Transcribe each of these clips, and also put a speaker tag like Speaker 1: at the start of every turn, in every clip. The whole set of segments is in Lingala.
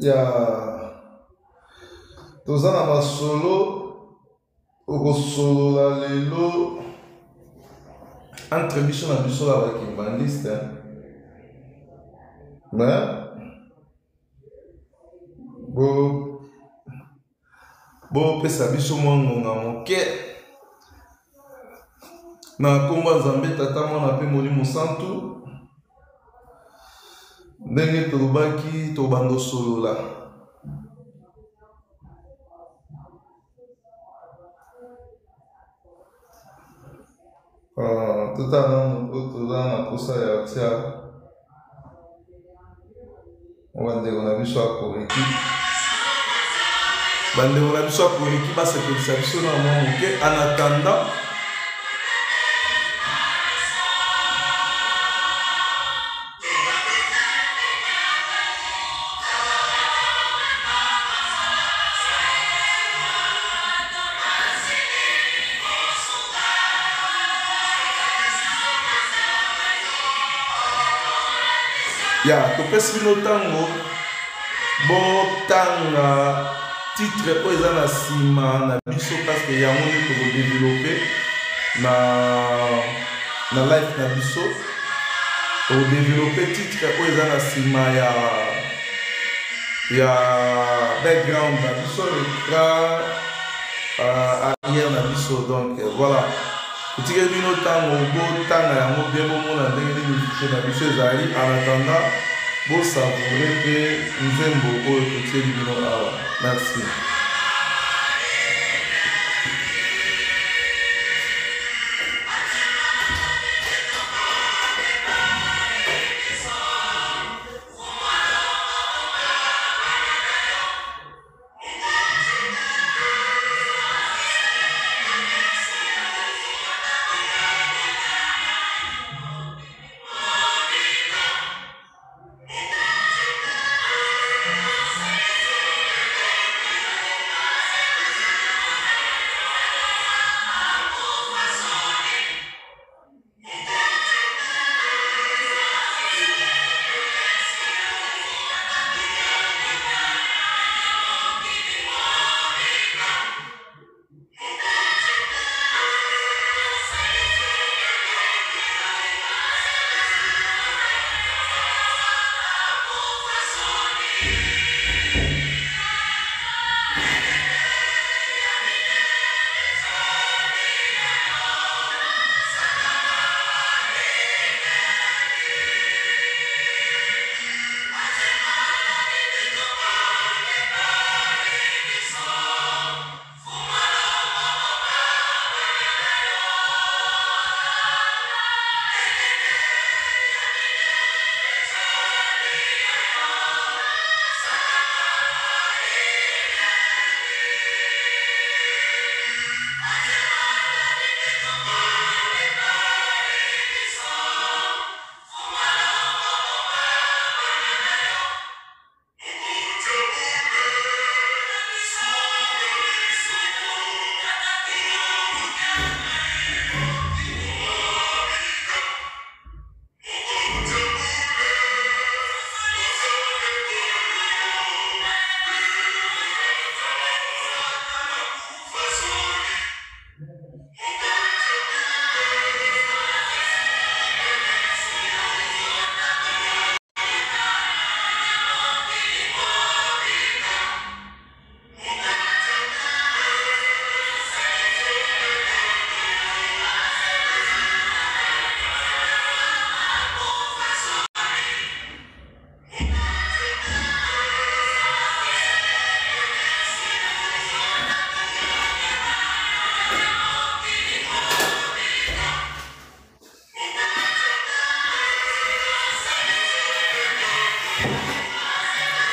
Speaker 1: Ya toza na masolo okosolola lelo entre biso na biso na bakimbangiste, mais bo bopesa biso mwa ngonga moke na nkombo ya Nzambe Tata, Mwana mpe Molimo Santu. Ndenge tolobaki, tobanda osolola. Totala nanu mpo toza na mposa ya tia bandeko na biso ya koreki, bandeko na biso ya koreki basepelisa biso na mwa moke en attendant. Ya topesi bino ntango botanga titre oyo eza na nsima na biso, parce que yango nde tokodeveloppe na life na biso. Tokodeveloppe titre oyo eza na nsima ya background na biso, écran arrière na biso. Donc voilà, totikeli bino ntango botanga yango bien, bomona ndenge nini fiche na biso ezali. En attendant, bosavoure mpe nzembo oyo totieli bino awa. Merci.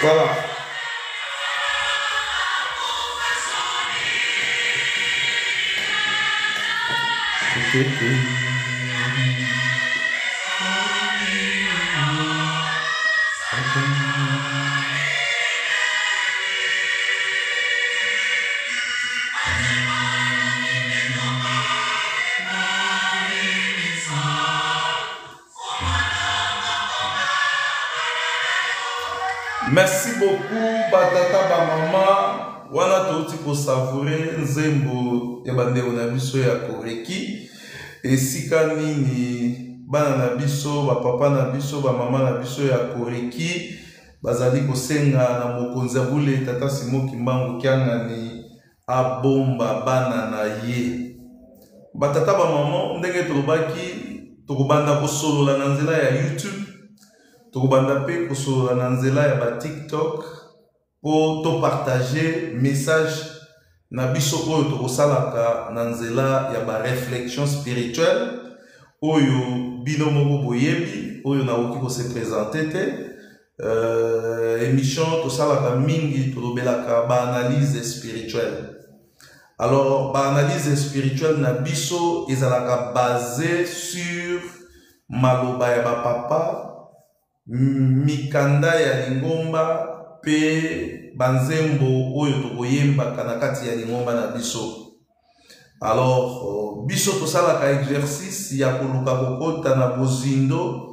Speaker 1: Voilà. Merci beaucoup batata ba mama wana touti kosavoure nzembo ya bandeko na biso ya koreki esika nini bana na biso bapapa na biso bamama na biso ya koreki bazali kosenga na mokonzi ya bule tata simo kimbangu kiangani abomba bana na ye batata bamama ndenge tolobaki tokobanda kosolola na nzela ya youtube Tokobanda mpe kosolola na nzela ya ba TikTok mpo to partager message na biso oyo tokosalaka na nzela ya ba reflexion spirituelle oyo bino moko boyebi oyo nakoki ko se presenter te. Euh, émission tosalaka mingi tolobelaka ba analyse spirituelle. Alors ba analyse spirituelle na biso ezalaka base sur maloba ya ba papa, mikanda ya lingomba mpe banzembo oyo tokoyembaka na kati ya lingomba na biso. Alors euh, biso tosalaka exercice ya koluka kokota na bozindo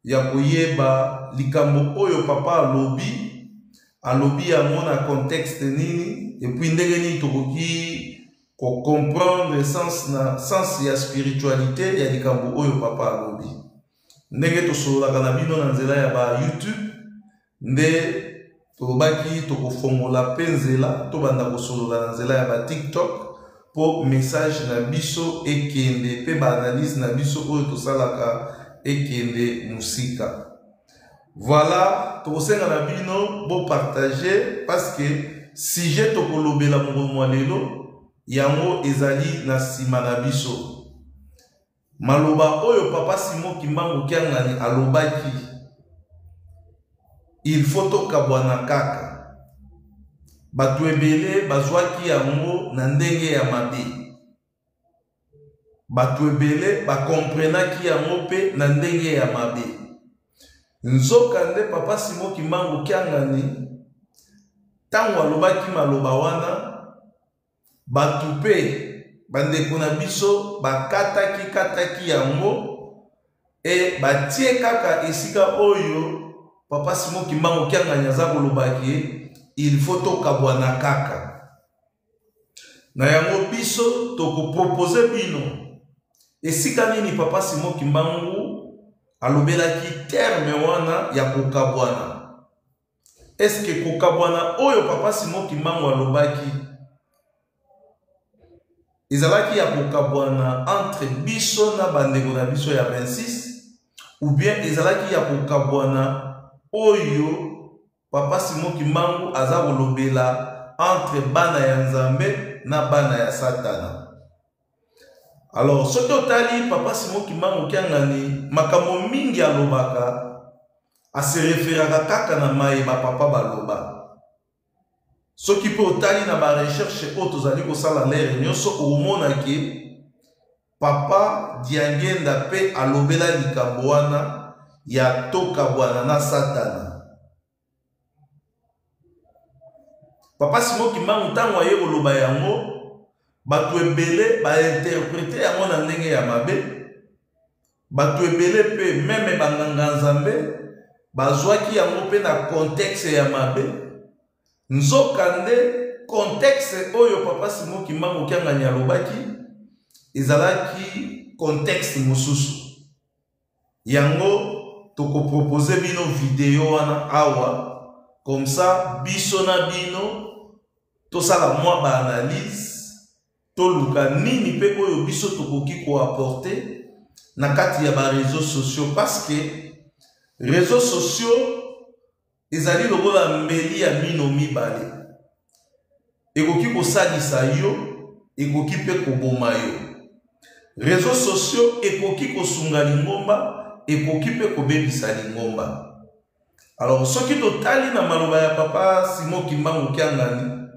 Speaker 1: ya koyeba likambo oyo papa alobi alobi yango na contexte nini epuis ndenge nini tokoki ko comprendre sens na sens ya spiritualité ya likambo oyo papa alobi ndenge tosololaka na bino na nzela ya ba youtube nde tolobaki tokofongola mpe nzela tobanda kosolola na nzela ya ba tiktok mpo message na biso ekende mpe baanalyse na biso oyo tosalaka ekende mosika Voilà, tokosenga na bino bo partager parce que sujet tokolobela mokolo mwa lelo yango ezali na nsima na biso. Maloba oyo papa Simon Kimbangu Kiangani alobaki il faut tokabwana kaka. Bato ebele bazwaki yango na ndenge ya mabe. Bato ebele ba comprenaki yango mpe na ndenge ya mabe. Nzoka nde Papa Simon Kimbangu Kiangani ntango alobaki maloba wana, bato mpe bandeko na biso bakataki kataki yango e batie kaka esika oyo Papa Simon Kimbangu Kiangani aza koloba ke il faut tokabwana kaka. Na yango biso toko proposer bino esika nini Papa Simon Kimbangu alobelaki terme wana ya kokabwana. Est-ce que kokabwana oyo Papa Simon Kimbangu alobaki ezalaki ya kokabwana entre biso na bandeko na biso ya 26 ou bien ezalaki ya kokabwana oyo Papa Simon Kimbangu aza kolobela entre bana ya Nzambe na bana ya Satana. Alors soki otali Papa Simon Kimbangu Kiangani makambo mingi alobaka ase referaka kaka na maye ba papa baloba. Soki mpe otali na ba recherche oyo tozali kosala lere nyonso okomona ke Papa Diangienda pe alobela likambo wana ya tokabwana na Satana. Papa Simon Kimbangu ntango aye koloba yango, bato ebele ba interprete yango na ndenge ya mabe. Bato ebele pe meme banganga Nzambe bazwaki yango pe na contexte ya mabe. Nzokande, contexte oyo Papa Simon Kimbangu Kiangani alobaki ezalaki contexte mosusu. Yango tokopropose bino video wana awa comme ça biso na bino tosala mwa ba analyse toluka nini mpe oyo biso tokoki koaporte na kati ya ba réseaux sociaux parce que réseaux sociaux Ezali lokola mbeli ya mino mibale. Ekoki kosalisa yo, ekoki mpe koboma yo. Reseaux sociaux ekoki kosunga lingomba, ekoki mpe kobebisa lingomba. Alors soki totali na maloba ya papa Simon Kimbangu Kiangani,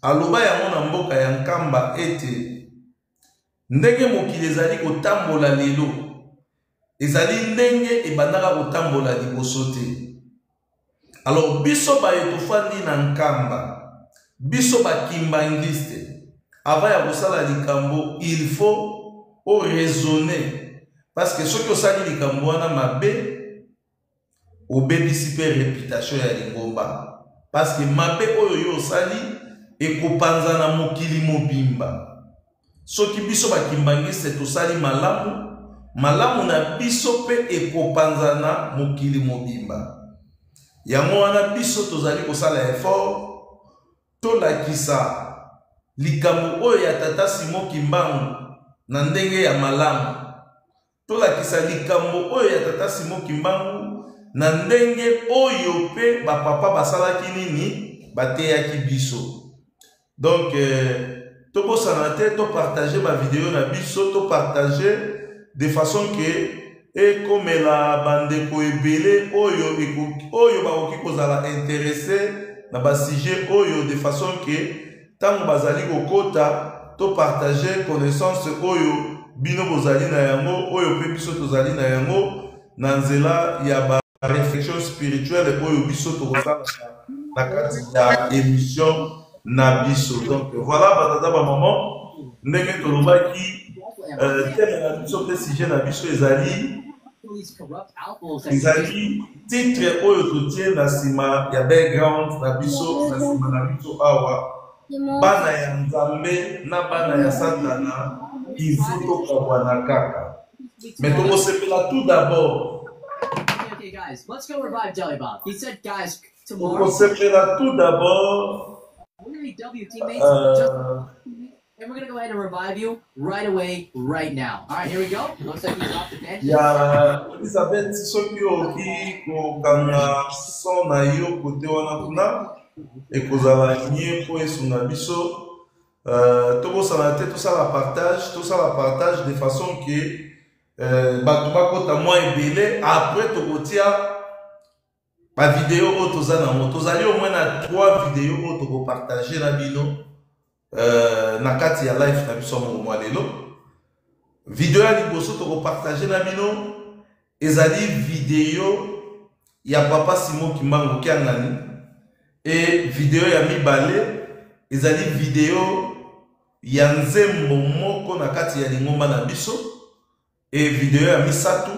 Speaker 1: aloba yango na mboka ya Nkamba ete Ndenge mokili ezali kotambola lelo ezali ndenge ebandaka kotambola liboso te. Alors biso baye tofandi na Nkamba, biso ba kimbanguiste, avant ya kosala likambo il faut o raisonner parce que soki osali likambo wana mabe, Obebisi pe reputation ya lingomba parce que mabe oyo yo osali ekopanzana mokili mobimba. Soki biso ba kimbanguiste tosali malamu, malamu na biso pe ekopanzana mokili mobimba. Yango wana biso tozali kosala effort tolakisa likambo oyo ya tata Simon Kimbangu na ndenge ya malamu. Tolakisa likambo oyo ya tata Simon Kimbangu na ndenge oyo pe ba papa basalaki nini, bateyaki biso. Donc tobosana te to partager ba video na biso, to partager de façon que ekomela bandeko ebele oyo oyo bakoki kozala interesse na ba sujet oyo de façon que Tango bazali kokota, to partager connaissance oyo bino bozali na yango, oyo pe biso tozali na yango, na nzela ya ba reflexions spirituelles oyo biso tokosalaka na kati ya emission na biso. Donc voilà ba tata ba maman, ndenge tolobaki, thème na biso pe sujet na biso ezali Ezali titre oyo totie na sima ya background na biso, na sima na biso awa, bana ya Nzambe na bana ya Satana, il faut tokabwana kaka. Mais tokosepela tout d'abord. Tokosepela tout d'abord.
Speaker 2: And we're gonna go ahead and revive you right away, right now. All right, here we go. Looks like he's off the bench.
Speaker 1: Ya Elizabeth, soki okoki kokanga son na yo kote wana kuna ekozala nye mpo esunga biso. Tobosana te tosala partage, tosala partage de façon que bato bakota mwa ebele. Après tokotia ba video oyo toza nango, tozali au moins na 3 video oyo tokopartage na bino na kati ya live na biso ya mokolo mwa lelo. Video ya liboso tokopartage na bino ezali video ya papa Simon Kimbangu Kiangani, e video ya mibale ezali video ya nzembo moko na kati ya lingomba na biso, e video ya misato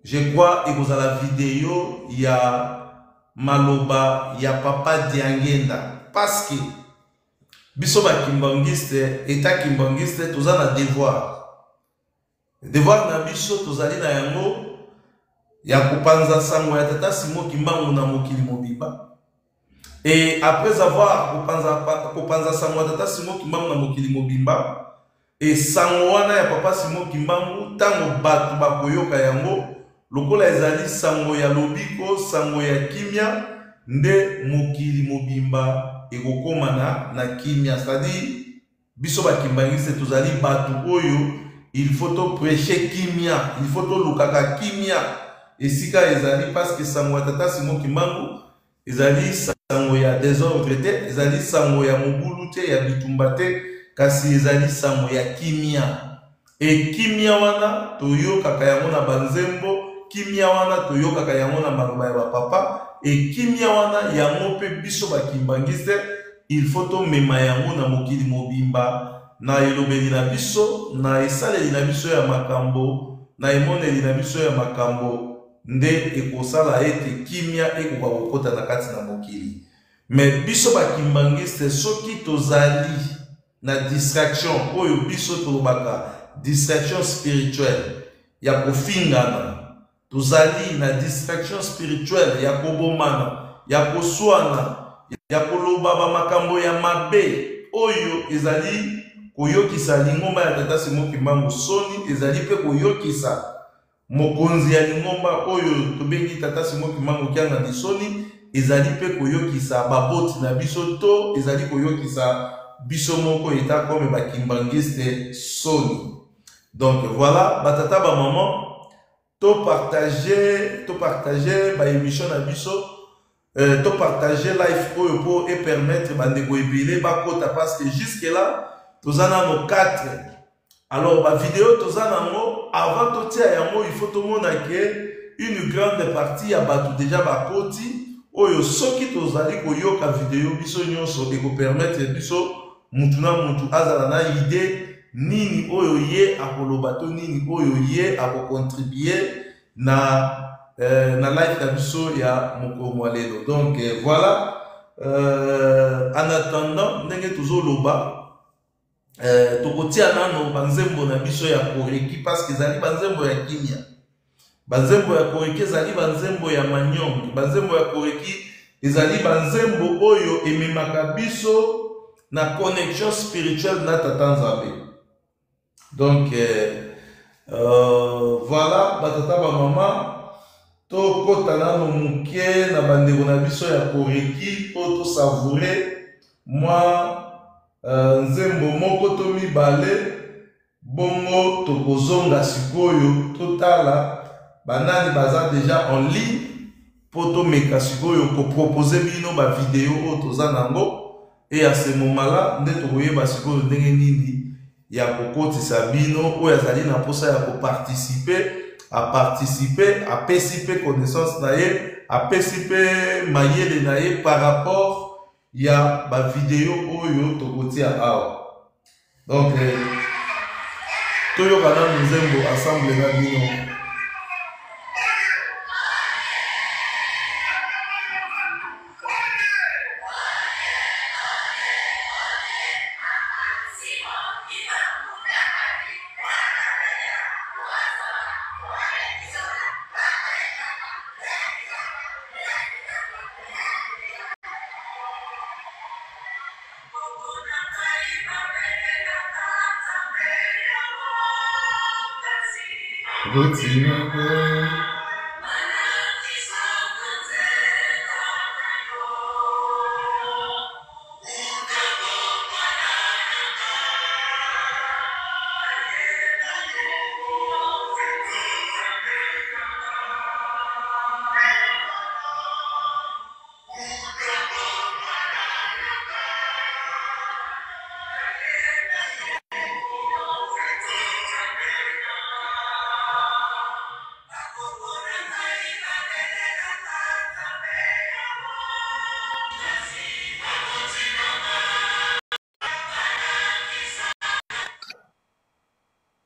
Speaker 1: je crois ekozala video ya maloba ya papa Diangenda, parce que biso ba kimbanguiste, etat kimbanguiste, toza na devoir. Devoir na biso tozali na yango ya kopanza sango ya tata Simon Kimbangu na mokili mobimba. Et après avoir kopanza sango ya tata Simon Kimbangu na mokili mobimba, et sango wana ya papa Simon Kimbangu tango bato bakoyoka yango lokola ezali sango ya lobiko, sango ya kimia, nde mokili mobimba ekokoma na kimia. C'est-à-dire biso ba kimbanguiste tozali bato oyo il faut to prêcher kimia, il faut tolukaka kimia esika ezali, parce que sango ya tata Simon Kimbangu ezali sango ya désordre te, ezali sango ya mobulu te, ya bitumba te, kasi ezali sango ya kimia. E kimia wana toyokaka yango na banzembo, kimia wana toyokaka yango na maloba ya bapapa, e kimia wana yango mpe biso ba kimbanguiste il faut tomema yango na mokili mobimba, na elobeli na biso, na esaleli na biso ya makambo, na emoneli na biso ya makambo, nde ekosala ete kimia ekoka kokota na kati na mokili. Mais biso ba kimbanguiste soki tozali na distraction oyo biso tolobaka distraction spirituelle ya kofingana, tozali na distraction spirituelle ya kobomana, ya koswana, ya koloba ba makambo ya mabe oyo ezali koyokisa lingomba ya tata Simon Kimbangu soni, ezali pe koyokisa mokonzi ya lingomba oyo tobengi tata Simon Kimbangu Kiangani soni, ezali pe koyokisa baboti na biso to ezali koyokisa biso moko eta comme ba kimbanguiste soni. Donc voilà, ba tata ba maman, to partager, to partager ba émission na biso, to partager live oyo po e permettre ba ndeko ebele bakota, parce que jusque là toza nano 4. Alors ba vidéo toza nango avant totia yango, il faut tomona que une grande partie ya bato déjà bakoti oyo soki tozali koyoka vidéo biso nyonso ekopermettre biso mutu na mutu azala na idée nini oyo ye akoloba to nini oyo ye akocontribuer na euh, na live na biso ya mokolo mwa lelo. Donc euh, voilà, euh, en attendant ndenge tozoloba euh, tokotia nano banzembo na biso ya koreki parce que ezali banzembo ya kimia. Banzembo ya koreki ezali banzembo ya manyonge. Banzembo ya koreki ezali banzembo oyo ememaka biso na connexion spirituelle na Tata Nzambe. Donc euh, euh, voilà batata bamama, tokɔta nano moke na bandeko na biso ya koreki mpo tosavoure mwa euh, nzembo moko to mibale. Bongo tokozonga sikoyo totala banani baza deja en ligne mpo tomeka sikoyo kopropose bino bavideo oyo toza nango. E à ce moment là nde tokoyeba sikoyo ndenge nini ya kokotisa bino. Oyo azali na mposa ya koparticipe aparticipe, apesi mpe connaissance na ye, apesi mpe mayele na ye par rapport ya bavideo oyo tokotia awa. Donc eh, toyoka nanu nzembo ensemble na bino.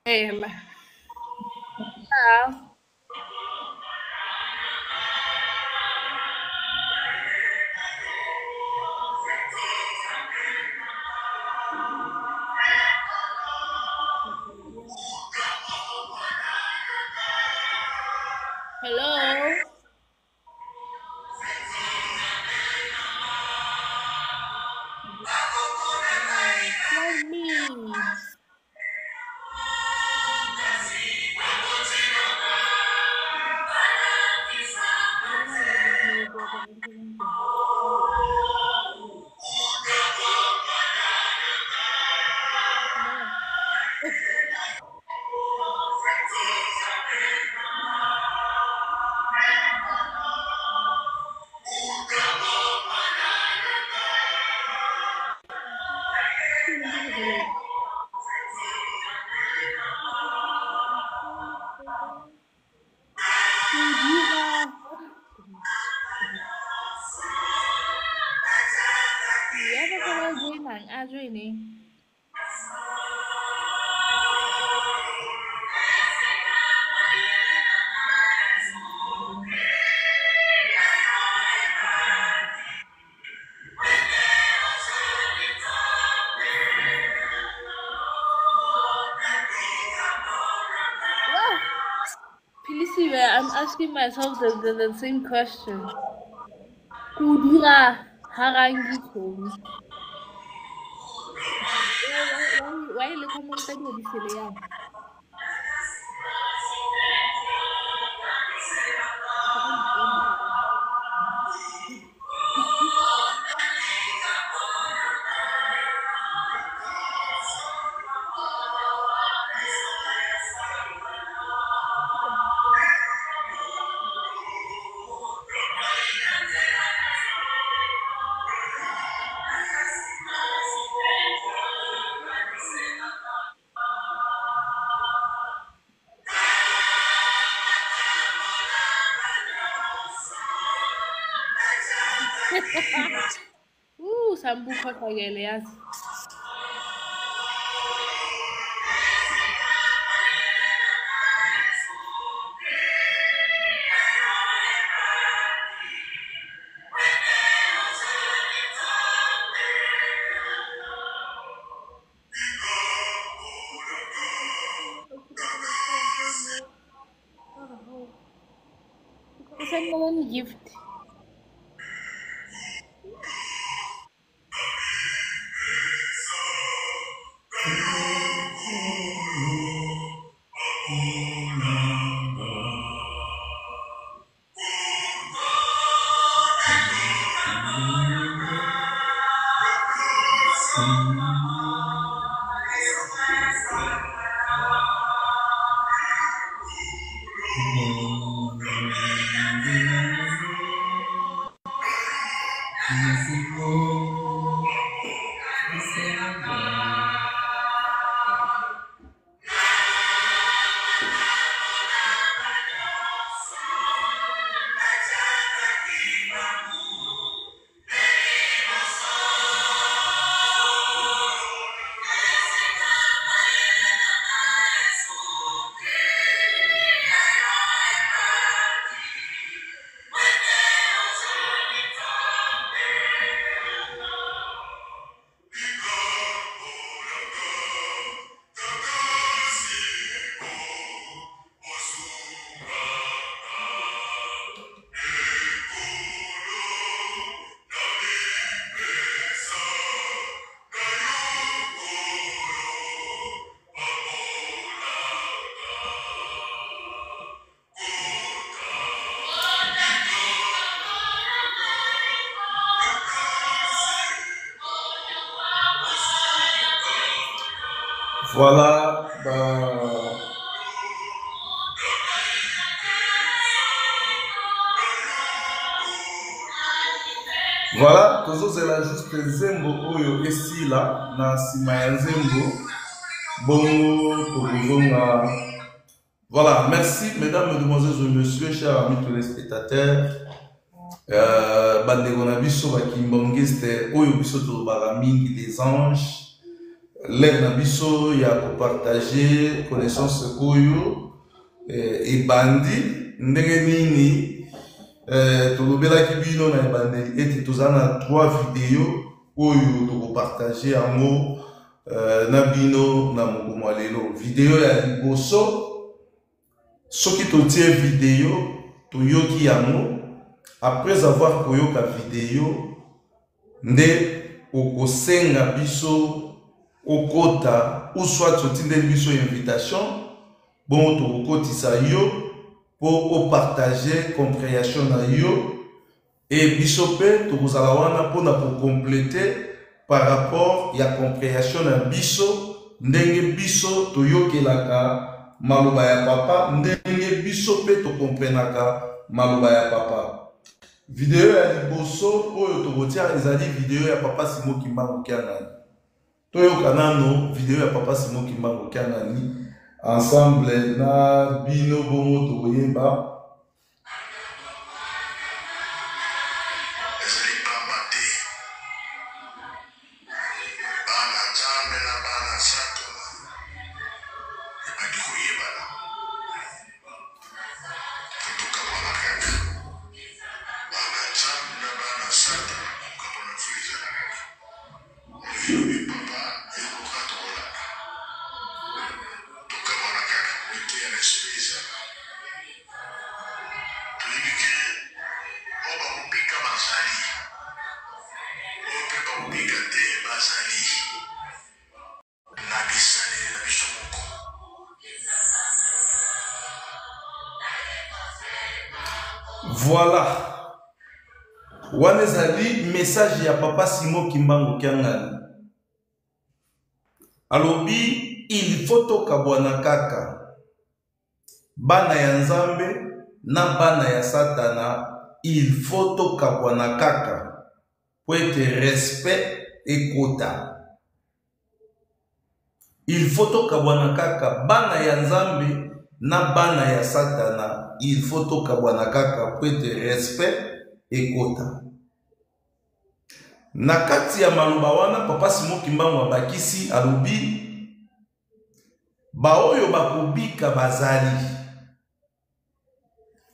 Speaker 3: Ela. Ah. Hello. Why me? I'm asking myself the, the, the same question. Kudura harangi chomi. Why le comment ta di sele ya? Sambu khohlakele yazi. Watermelon gift.
Speaker 1: Voilà, bah, voilà tozozela juste nzembo oyo esila na nsima ya nzembo bongo tokozonga. Voilà, merci mesdames, mesdemoiselles et messieurs, chers amis téléspectateurs. Bandeko na biso bakimbangiste oyo biso tolobaka mingi des anges, l'air na biso ya kopartage connaissance oyo ebandi ndenge nini. Tolobelaki bino na ebandeli ete toza na 3 video oyo tokopartage yango na bino na mokolo ya lelo. Video ya liboso, soki totie video toyoki yango, après avoir koyoka video nde okosenga biso okota ou soit otindeli biso invitation, bongo tokokotisa yo po opartage compréhension na yo, et biso pe tokozala wana mpona kokomplete par rapport ya compréhension na biso, ndenge biso toyokelaka maloba ya papa, ndenge biso pe tokomprenaka maloba ya papa. Video ya liboso oyo tokotia ezali video ya papa Simon Kimbangu Kiangani. Toyoka nano video ya papa Simon Kimbangu Kiangani ensemble na bino, bongo tokoyeba.
Speaker 4: Ezali pamba te bana Nzambe na bana Satana ebandi koyebana. Tokabwana kaka bana Nzambe na bana Satana, kokabwana fo ezala kaka. Oyo papa yokoka tokolanda, tokabwana kaka po ete ya respect ezala. Toyebi ke oyo bakobika bazali, oyo mpe bakobika te bazali na bisaleli na biso moko.
Speaker 1: Voilà, wana ezali message ya papa Simon Kimbangu Kiangani. Alobi il faut tokabwana kaka bana ya Nzambe na bana ya Satana, il faut tokabwana kaka po ete respect ekota. Il faut tokabwana kaka bana ya Nzambe na bana ya Satana, il faut tokabwana kaka po ete respect ekota. Na kati ya maloba wana papa Simon Kimbangu abakisi, alobi baoyo bakobika bazali,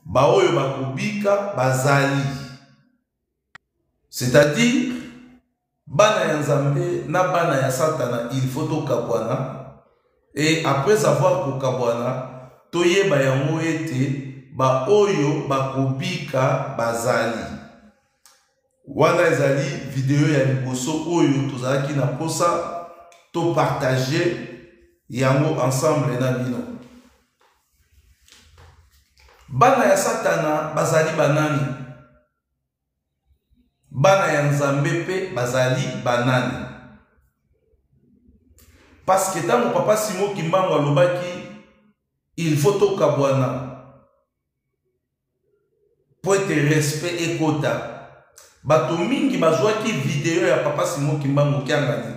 Speaker 1: baoyo bakobika bazali, c'est-à-dire bana ya Nzambe na bana ya Satana, il faut tokabwana. Et après avoir kokabwana, toyeba yango ete baoyo bakobika bazali. Wana ezali video ya liboso oyo tozalaki na posa to partager yango ensemble na bino. Bana ya Satana bazali banani? Bana ya Nzambe mpe bazali banani? Parce que ntango Papa Simon Kimbangu alobaki il faut tokabwana mpo ete respect ekota, bato mingi bazwaki video ya Papa Simon Kimbangu Kiangani,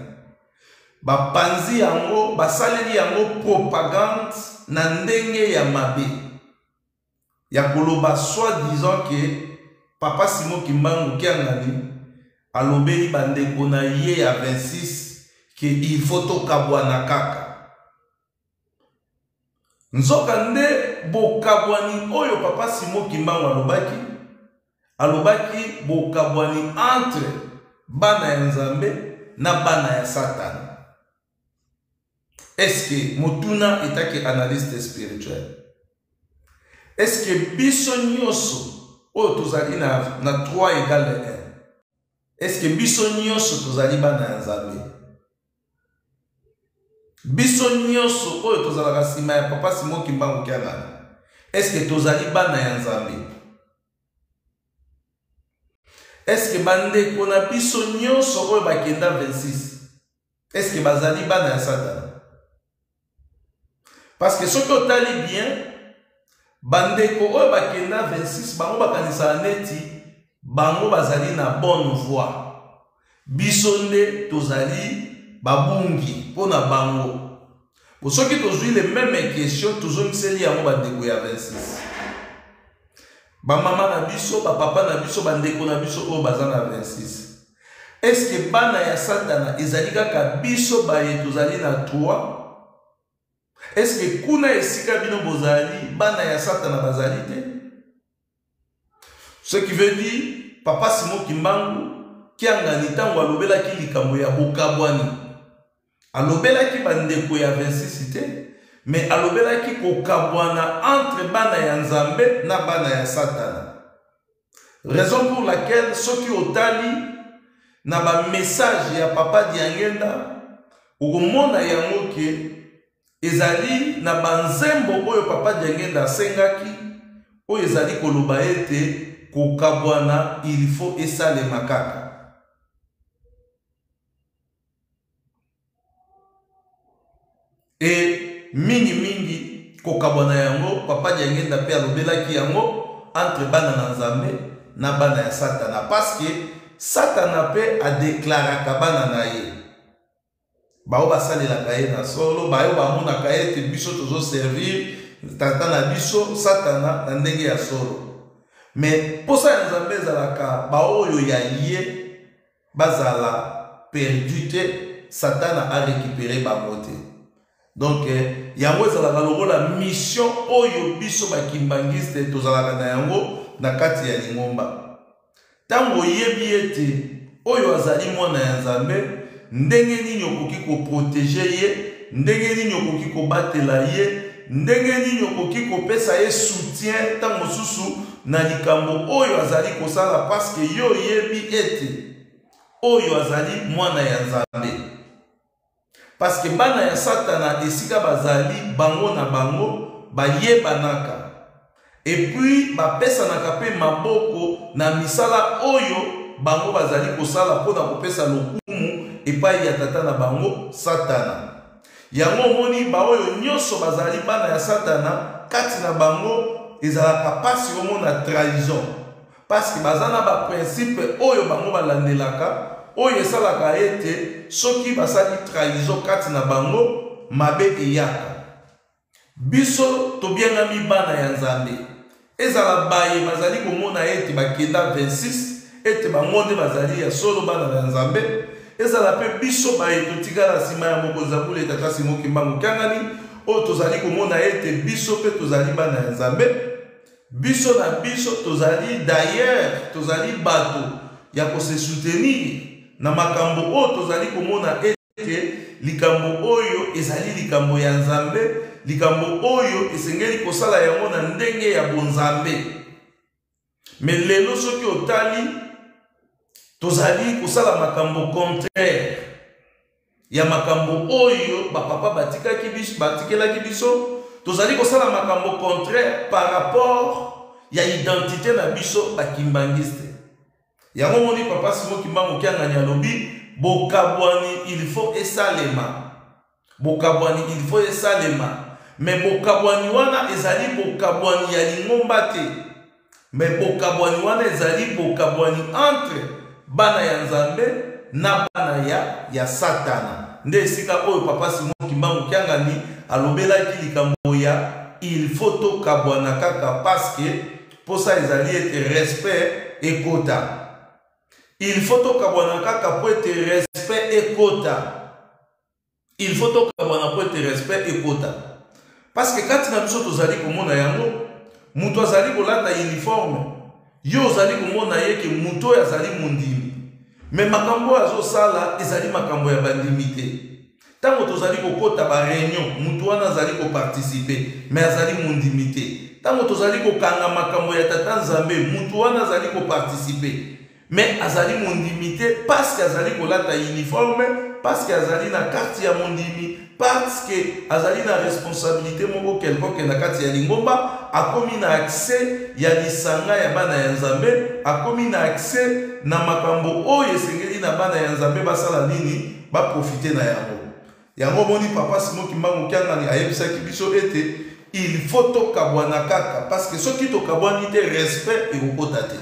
Speaker 1: bapanzi yango, basaleli yango propagande na ndenge ya mabe ya koloba soit disant que Papa Simon Kimbangu Kiangani alobeli bandeko na ye ya 26 que il faut tokabwana kaka. Nzokande bokabwani oyo Papa Simon Kimbangu alobaki, alobaki bokabwani entre bana ya Nzambe na bana ya Satana. Est-ce que motuna etaki analyste spirituel? Est-ce que biso nyonso oyo tozali na 3 égale 1, est-ce que biso nyonso tozali bana ya Nzambe? Biso nyonso oyo tozalaka nsima ya Papa Simon Kimbangu Kiangani, est-ce que tozali bana ya Nzambe? Est-ce que bandeko na biso nyonso oyo bakenda 26, est-ce que bazali bana ya Satana? Parce que soki otali bien, bandeko oyo bakenda 26, bango bakanisaka neti bango bazali na bonne voie. Biso nde tozali babungi mpo na bango. Bo soki tozwi le même question, tozongiseli yango bandeko ya 26. Bamama na biso, bapapa na biso, bandeko na biso oyo baza na 26. Est-ce que bana ya Satana ezali kaka biso baye tozali na 3? Est-ce que kuna esika bino bozali bana ya Satana bazali te? Ce qui veut dire Papa Simon Kimbangu Kiangani ntango alobelaki likambo ya bokabwani, alobelaki bandeko ya 26 te, mais alobelaki kokabwana entre bana ya Nzambe na bana ya Satana. Raison pour laquelle soki otali na ba message ya Papa Diangenda, okomona yango ke ezali na ba nzembo oyo Papa Diangenda asengaki, oyo ezali koloba ete kokabwana il faut esalema kaka. E mingi mingi kokabwana yango Papa Diangenda pe alobelaki yango entre bana na Nzambe na bana ya Satana, parce que Satana pe adeklaraka bana na ye, bao basalelaka ye na solo, bayo bamonaka ete biso tozo servir tata na biso Satana na ndenge ya solo. Mais posa ya Nzambe ezalaka baoyo ya ye bazala perdu te, Satana a récupérer bango te. Donc yango ezalaka lokola mission oyo biso ba kimbanguiste tozalaka na yango na kati ya lingomba. Tango oyebi ete oyo azali mwana ya Nzambe, ndenge nini okoki koprotege ye, ndenge nini okoki kobatela ye, ndenge nini okoki kopesa ye soutien ntango mosusu na likambo oyo azali kosala, parce que yo oyebi ete oyo azali mwana ya Nzambe. Parce que bana ya Satana esika bazali bango na bango bayebanaka, et puis bapesanaka pe maboko na misala oyo bango bazali kosala mpo na kopesa lokumu epai ya tata na bango Satana. Yango omoni baoyo nyonso bazali bana ya Satana, kati na bango ezalaka pasi omona trahison, parce que baza na ba principe oyo bango balandelaka, oyo esalaka ete soki basali trahison kati na bango mabe eyaka. Biso tobiangami bana ya Nzambe, ezala baye bazali komona ete bakenda 26 ete bango nde bazali ya solo bana ya Nzambe, ezala pe biso baye totikala nsima ya mokonzi ya bule Tata Simon Kimbangu Kiangani, oyo tozali komona ete biso pe tozali bana ya Nzambe. Biso na biso tozali d'ailleurs tozali bato ya ko se soutenir na makambo oyo tozali komona ete. ete likambo oyo ezali likambo ya Nzambe, likambo oyo esengeli kosala yango na ndenge ya bonzambe. Me lelo soki otali, tozali kosala makambo contraire ya makambo oyo bapapa batikaki biso, batikelaki biso. Tozali kosala makambo contraire par rapport ya identité na biso bakimbangiste. Yango omoni papa Simon Kimbangu Kiangani alobi bokabwani il faut esalema, bokabwani il faut esalema. Me bokabwani wana ezali bokabwani ya lingomba te, me bokabwani wana ezali bokabwani entre bana ya Nzambe na bana ya Satana. Nde esika oyo papa Simon Kimbangu Kiangani alobelaki likambo ya il faut tokabwana kaka parce que posa ezali ete respect ekota. Il faut tokabwana kaka po ete respect ekota. Il faut tokabwana po ete respect ekota. Parce que kati na biso tozali komona yango, moto azali kolata uniforme, yo ozali komona ye ke moto oyo azali mondimi. Mais makambo oyo azosala ezali makambo ya bandimi te. Tango tozali kokota ba reunion, mutu wana azali ko participer, mais azali mondimi te. Tango tozali kokanga makambo ya Tata Nzambe, mutu wana azali ko participer, mais azali mondimi te parce que azali kolata uniforme, parce que azali na carte ya mondimi, parce que azali na responsabilité moko quelconque na kati ya lingomba, akomi na accès ya lisanga ya bana ya Nzambe, akomi na accès na makambo oyo esengeli na bana ya Nzambe basala nini, ba profiter na yango. Yango omoni papa Simon Kimbangu Kiangani ayebisaki biso ete il faut tokabwana kaka parce que soki tokabwani te respect ekokota te.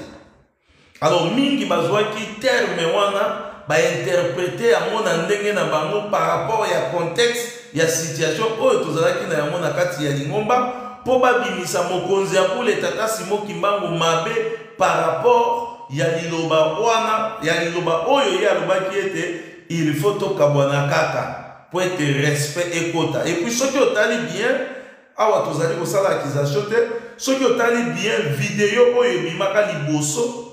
Speaker 1: Alors mingi bazwaki terme wana ba interpreter yango na ndenge na bango par rapport ya contexte ya situation oyo tozalaki na yango na kati ya lingomba mpo babimisa mokonzi ya bule tata Simon Kimbangu mabe par rapport ya liloba wana, ya liloba oyo ye alobaki ete il faut tokabwana kaka po ete respect ekota. Et puis soki otali bien, awa tozali kosala accusation te, soki otali bien video oyo ebimaka liboso,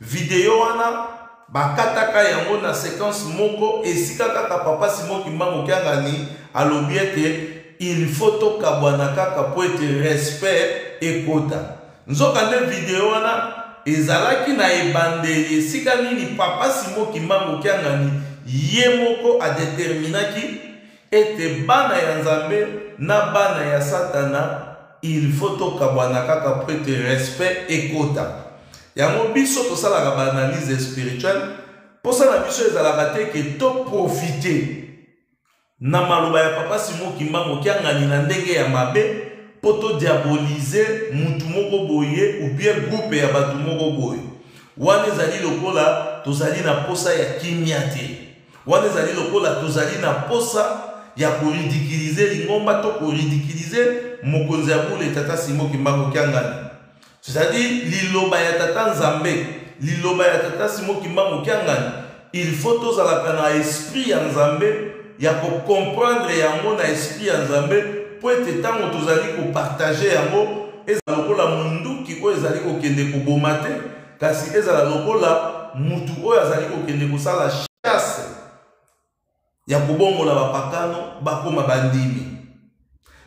Speaker 1: video wana bakataka yango na séquence moko esika kaka papa Simon Kimbangu Kiangani alobi ete il faut tokabwana kaka po ete respect ekota. Nzokande video wana ezalaki na ebandeli esika nini papa Simon Kimbangu Kiangani ye moko adeterminaki ete bana ya Nzambe na bana ya Satana il faut tokabwana kaka po ete respect ekota. Yango biso tosalaka ba analyse spirituelle, posa na biso ezalaka te ke to profiter na maloba ya papa Simon Kimbangu Kiangani na ndenge ya mabe po to diaboliser mutu moko boye ou bien groupe ya batu moko boye. Wana ezali lokola tozali na posa ya kimia te. Wana ezali lokola tozali na posa ya ko ridiculiser lingomba to ko ridiculiser mokonzi ya bule tata Simon Kimbangu Kiangani. C'est-à-dire liloba ya tata Nzambe, liloba ya tata Simon Kimbangu Kiangani, il faut tozalaka na esprit ya Nzambe ya ko comprendre yango na esprit ya Nzambe po ete tango tozali ko partager yango ezala lokola munduki oyo ezali kokende koboma te, kasi ezala lokola mutu oyo azali kokende kosala chasse ya kobongola bapakano bakoma bandimi.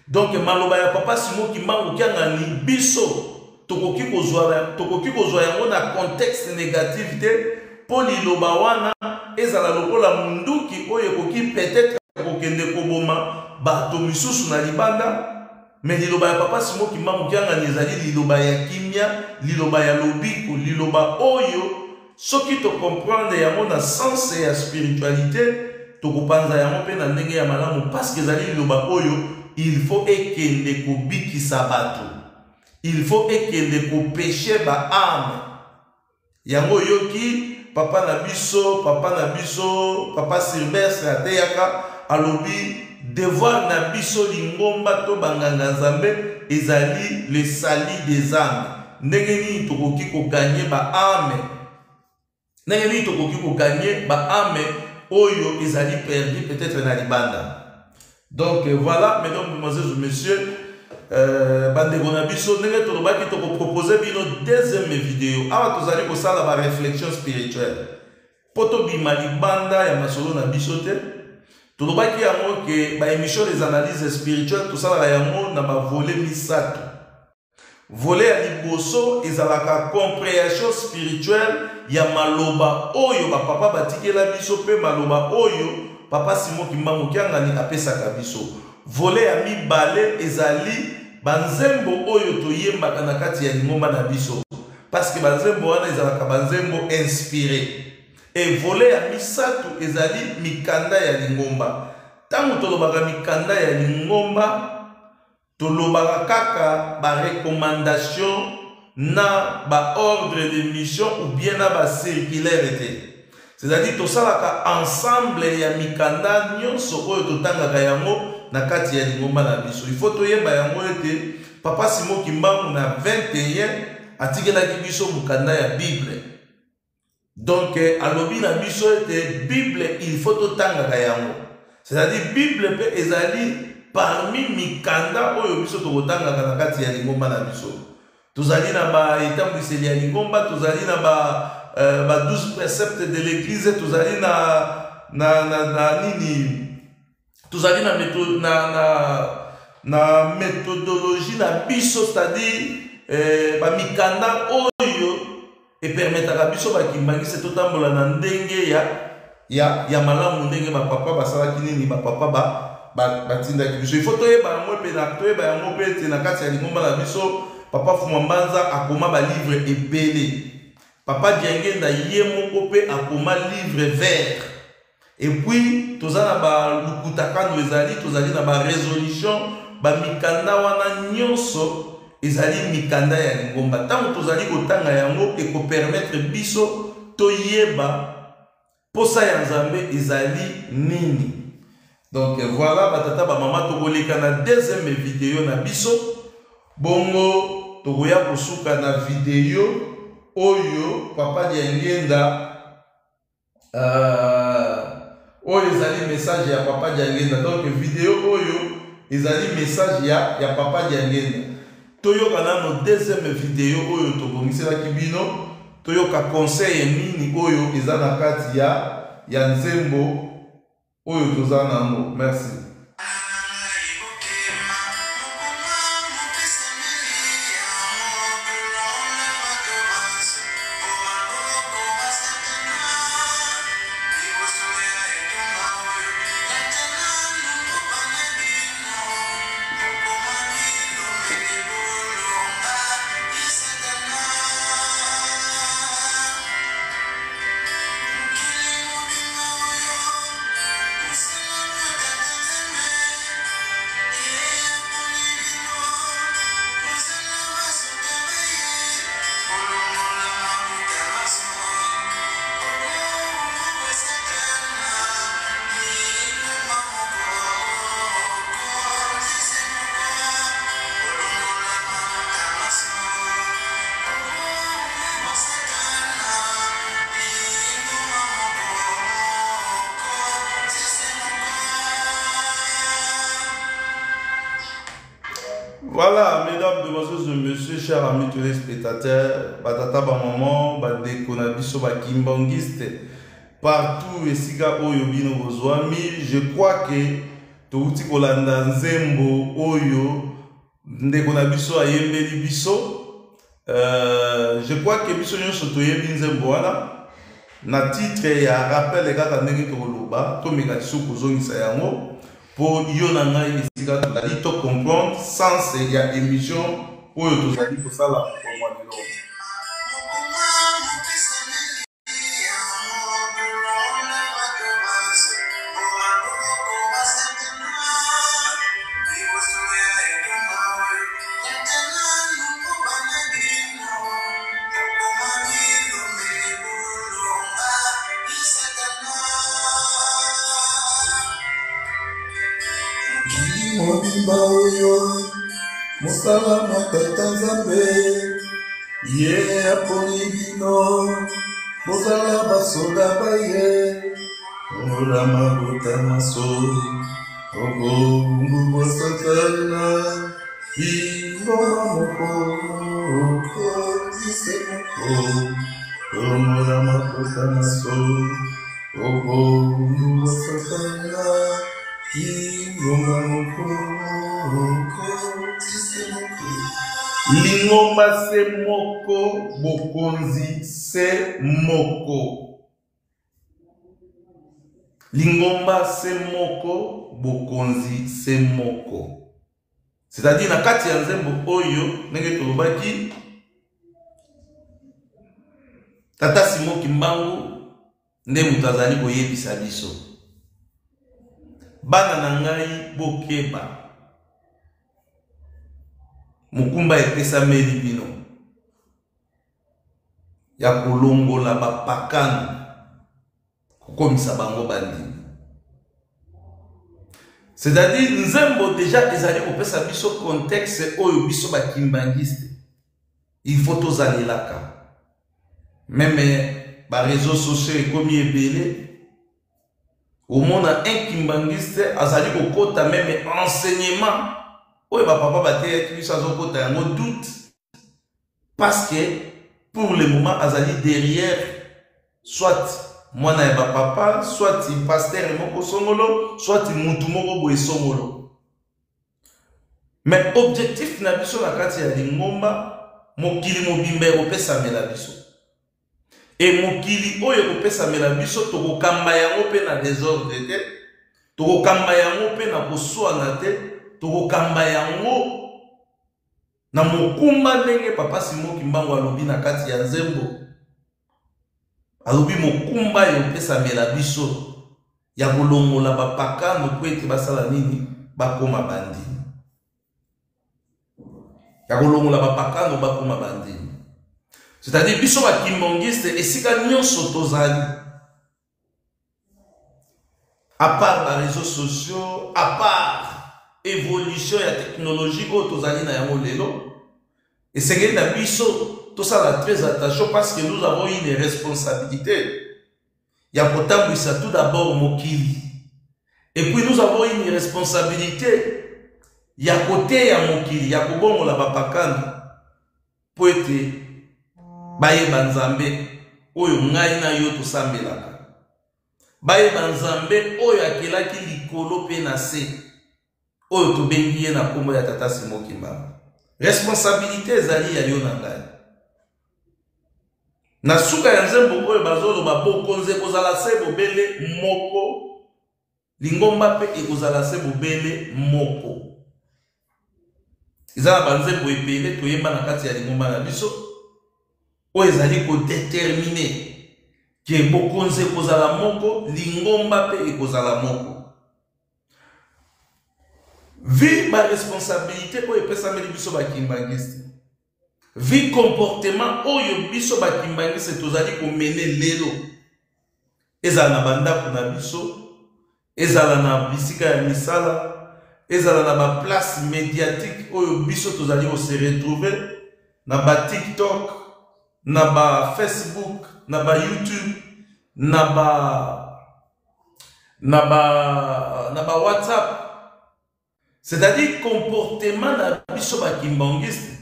Speaker 1: Donc maloba ya papa Simon Kimbangu Kiangani biso tokoki kozwa yango na contexte négatif te, po liloba wana ezala lokola munduki oyo ekoki peut-être kokende koboma bato misusu na libanda. Mais liloba ya papa Simon Kimbangu Kiangani ezali liloba ya kimia, liloba ya lobiko, liloba oyo soki to comprendre yango na sens ya spiritualité, tokopanza yango pe na ndenge ya malamu, parce que ezali liloba oyo il faut ekende kobikisa bato, il faut ekende kopêcher ba âme. Yango yoki papa na biso, papa na biso, papa Sylvestre ateyaka alobi devoir na biso lingomba to banganga Nzambe ezali le salut des âmes. Ndenge nini tokoki kogagner ba âme? Ndenge nini tokoki kogagner ba âme oyo ezali perdu peut-être na libanda? Donc voilà, mesdames, mesdemoiselles, messieurs, bandeko na biso, ndenge tolobaki tokopropose bino deuxième vidéo. Awa tozali kosala ba réflexion spirituelle po tobima libanda ya masolo na biso te. Tolobaki yango ke ba émission des analyses spirituelles tosalaka yango na ba volet misato. Volet ya liboso ezalaka comprehension spirituelle ya maloba oyo ba papa batikela biso mpe maloba oyo papa Simon Kimbangu Kiangani apesaka biso. Volet ya mibale ezali banzembo oyo toyembaka na kati ya lingomba na biso parce que banzembo wana ezalaka banzembo inspire. Et volet ya misato ezali mikanda ya lingomba. Ntango tolobaka mikanda ya lingomba, tolobaka kaka ba recommandation na ba ordre de mission ou bien na ba circulaire te. C'est-à-dire tosalaka ensemble ya mikanda nyonso oyo totangaka yango na kati ya lingomba na biso. Il faut toyeba yango ete Papa Simon Kimbangu na 21 atikelaki biso mokanda ya Bible. Donc alobi na biso ete Bible il faut totangaka yango. C'est-à-dire Bible mpe ezali parmi mikanda oyo biso tokotangaka na kati ya lingomba na biso. Tozali na ba etambwiseli ya lingomba, tozali na ba, ba 12 préceptes de l'église, tozali na, na, na, na nini, tozali na, meto, na, na, na méthodologie na biso, c'est-à-dire ba mikanda oyo epermetaka biso bakimbangisi totambola na ndenge ya, ya, ya malamu, ndenge bapapa basalaki nini, bapapa ba, batindaki biso. Il faut toyeba yango mpe na, toyeba yango mpe ete na kati ya lingomba na biso papa Fuma Mbanza akoma ba livre ebele. Papa Diangenda ye moko mpe akoma livre vert. Et puis toza na ba lukutakano ezali, tozali na ba résolution, ba mikanda wana nyonso ezali mikanda ya lingomba. Ntango tozali kotanga yango ekopermettre biso toyeba posa ya Nzambe ezali nini. Donc voilà batata ba mama, tokoleka na deuxième vidéo na biso, bongo tokoya kosuka na vidéo oyo papa Diangenda, oyo ezali message ya papa Diangenda. Donc vidéo oyo ezali message ya papa Diangenda. Toyoka nano deuxième vidéo oyo tobongiselaki bino, toyoka conseil nini oyo eza na kati ya nzembo oyo toza nango. Merci. Voilà, mesdames, demoiselles et messieurs, chers amis téléspectateurs, batata ba maman, ba ndeko na biso ba kimbanguiste, partout esika oyo bino bozwami, je crois que touti kolanda nzembo oyo ndeko na biso ayembeli biso. Je crois que biso nyonso toyebi nzembo wana na titre ya rappel kaka ndenge tokoloba, tomeka lisusu kozongisa yango po yo na ngai esika tozali to comprendre sens ya émission oyo tozali kosala mokolo mwa lelo.
Speaker 5: Mobimba oyo mosala mwa Tata Nzambe, ye aponi bino bozala basoda ba ye. Ola mabota maso obongu bwa Satana, lingomba moko okozise moko. Omola mabota maso Obomi Satana, lingomba moko, se moko.
Speaker 1: Lingomba se moko, bokonzi se moko. Lingomba se moko, bokonzi se moko. C'est-à-dire na kati ya nzembo oyo ndenge tolobaki Tata Simon Kimbangu nde moto azali koyebisa biso, bana na ngai bokeba, mokumba epesameli bino ya kolongola bapakano, kokomisa bango bandimi. C'est-à-dire nzembo deja ezali kopesa biso contexte oyo biso ba kimbanguiste il faut tozalelaka. Meme ba réseaux sociaux ekomi ebele, omona un kimbanguiste azali kokota meme enseignement oyo ba papa bateyaki biso, azokota yango doute parce que pour le moment azali derrière soit mwana ya ba papa, soit pasteur moko songolo, soit mutu moko boye songolo. Mais objectif na biso na kati ya lingomba, mokili mobimba ekopesamela biso. E mokili oyo ekopesamela biso, tokokamba yango mpe na desordre te, tokokamba yango mpe na koswana te, tokokamba yango na mokumba ndenge Papa Simon Kimbangu alobi na kati ya nzembo. Alobi mokumba ekopesamela biso ya kolongola bapakano mpo ete basala nini? Bakoma bandimi. Ya kolongola bapakano bakoma bandimi. C'est-à-dire biso ba kimbanguiste esika nyonso tozali, à part ba réseaux sociaux, à part évolution ya technologie oyo tozali na yango lelo, esengeli na biso tosala très attention parce que nous avons une responsabilité ya kotambwisa tout d'abord mokili, et puis nous avons une responsabilité ya koteya mokili, ya kobongola bapakano po ete bayeba Nzambe oyo ngai na yo tosambelaka, bayeba Nzambe oyo akelaki likolo pe na se, oyo tobengi ye na kombo ya Tata Simon Kimbangu. Responsabilité ezali ya yo na ngai. Na suka ya nzembo oyo bazoloba bokonzi ekozala se bobele moko, lingomba pe ekozala se bobele moko. Eza na banzembo ebele toyemba na kati ya lingomba na biso oyo ezali kodetermine ke bokonzi ekozala moko, lingomba pe ekozala moko. Vi ba responsabilité oyo epesameli biso ba kimbanguiste, vi comportement oyo biso ba kimbanguiste tozali komene lelo, ezala na bandako na biso, ezala na bisika ya misala, ezala na ba place médiatique oyo biso tozali ko se retrouver, na ba TikTok, na ba Facebook, na ba YouTube, na ba WhatsApp. C'est-à-dire comportement na biso ba kimbanguiste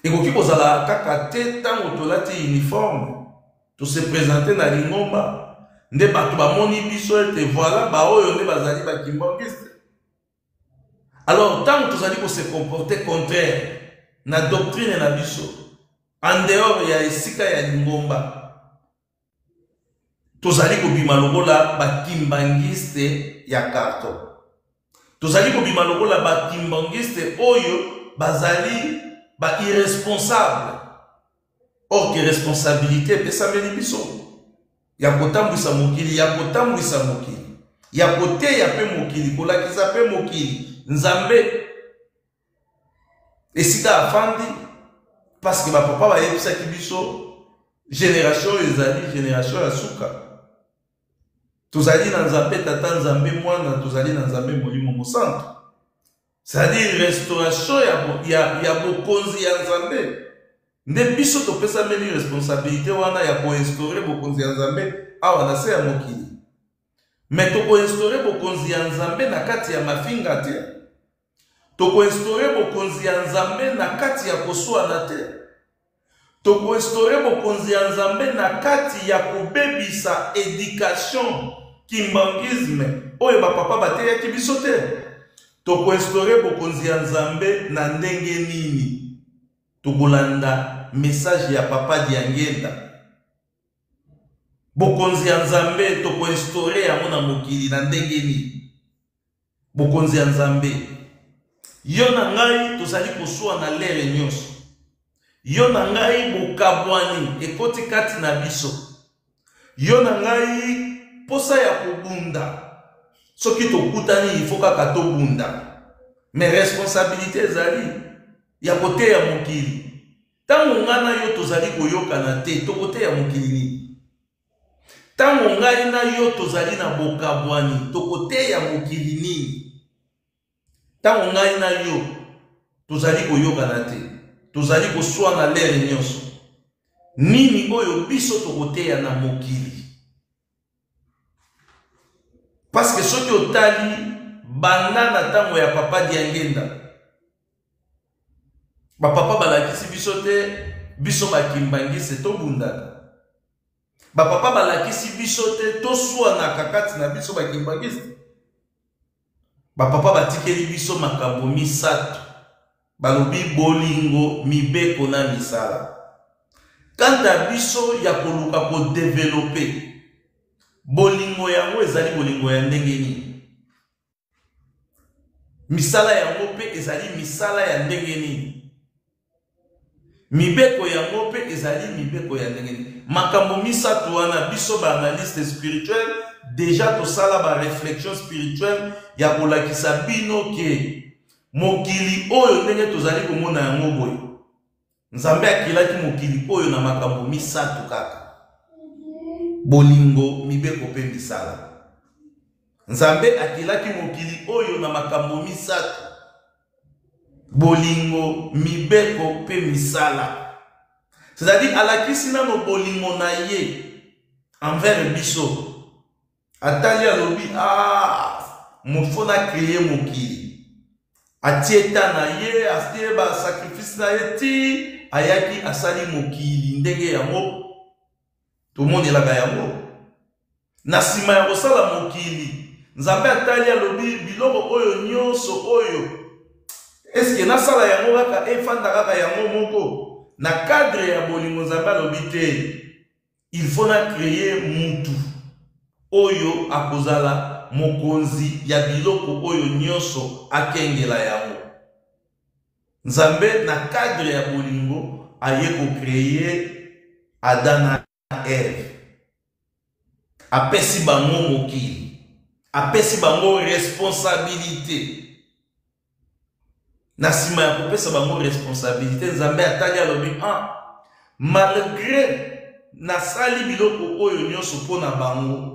Speaker 1: ekoki kozala kaka te ntango tolati uniforme to se présenter na lingomba nde bato bamoni biso ete voilà baoyo nde bazali ba kimbanguiste. Alors ntango tozali ko se comporter contraire na doctrine na biso en dehors ya esika ya lingomba, tozali kobima lokola ba kimbanguiste ya carton, tozali kobima lokola ba kimbanguiste oyo bazali ba irresponsable. Or que responsabilité epesameli biso ya kotambwisa mokili, ya kotambwisa mokili, ya koteya pe mokili, kolakisa pe mokili Nzambe esika afandi, parce que ba papa bayebisaki biso génération oyo ezali génération ya suka. Tozali na Nzambe Tata, Nzambe Mwana, tozali na Nzambe Molimo Mosantu. C'est-à-dire restauration ya bokonzi ya Nzambe. Nde biso topesameli responsabilité wana ya koinstaurer bokonzi ya Nzambe awa na se ya mokili. Mais tokoinstaurer bokonzi ya Nzambe na kati ya mafinga te. Tokoinstaurer bokonzi ya Nzambe na kati ya koswana te. Tokoinstaure bokonzi ya Nzambe na kati ya kobebisa education kimbanguisme oyo ba papa bateyaki biso te? Tokoinstaure bokonzi ya Nzambe na ndenge nini? Tokolanda message ya papa Diangienda. Bokonzi ya Nzambe tokoinstaure yango na mokili na ndenge nini? Bokonzi ya Nzambe. Yo na ngai tozali koswana lere nyonso. Yo na ngai bokabwani ekoti kati na biso. Yo na ngai posa ya kobunda. Soki tokutani il faut kaka tobunda. Mais responsabilité ezali ya koteya mokili. Ntango ngai na yo tozali koyokana te, tokoteya mokili nini? Ntango ngai na yo tozali na bokabwani, tokoteya mokili nini? Ntango ngai na yo tozali koyokana te, tozali koswana lere nyonso, nini oyo biso tokoteya na mokili? Parce que soki otali banda na ntango ya papa Diangenda, bapapa balakisi biso te biso bakimbangiste tobundaka. Bapapa balakisi biso te toswanaka kati na biso bakimbangiste. Bapapa batikeli biso makambo misato, balobi bolingo, mibeko na misala. Quant à biso ya koluka kodevelope bolingo, yango ezali bolingo ya ndenge nini? Misala yango mpe ezali misala ya ndenge nini? Mibeko yango mpe ezali mibeko ya ndenge nini? Makambo misato wana, biso ba analyste spirituel deja tosala ba reflexion spirituelle ya kolakisa bino ke mokili oyo ndenge tozali komona yango boye, Nzambe akelaki mokili oyo na makambo misato kaka: bolingo, mibeko mpe misala. Nzambe akelaki mokili oyo na makambo misato: bolingo, mibeko mpe misala. C'est-à-dire alakisi nano bolingo na ye envers biso. Atali alobi, ah, mofo na créer mokili. Atie ta na ye, atie ba sacrifice na ye ti ayaki asali mokili ndenge yango tomonelaka yango. Na nsima ya kosala mokili, Nzambe atali alobi biloko oyo nyonso oyo eske nasala yango kaka efanda kaka yango moko? Na cadre ya bolingo Nzambe alobi te, il faut na créer mutu oyo akozala mokonzi ya biloko oyo nyonso, akengela yango. Nzambe na cadre ya bolingo aye kocréer Adam na Eve, apesi bango mokili, apesi bango responsabilité. Na nsima ya kopesa bango responsabilité, Nzambe atali alobi, ah, malgré nasali biloko oyo nyonso mpo na bango,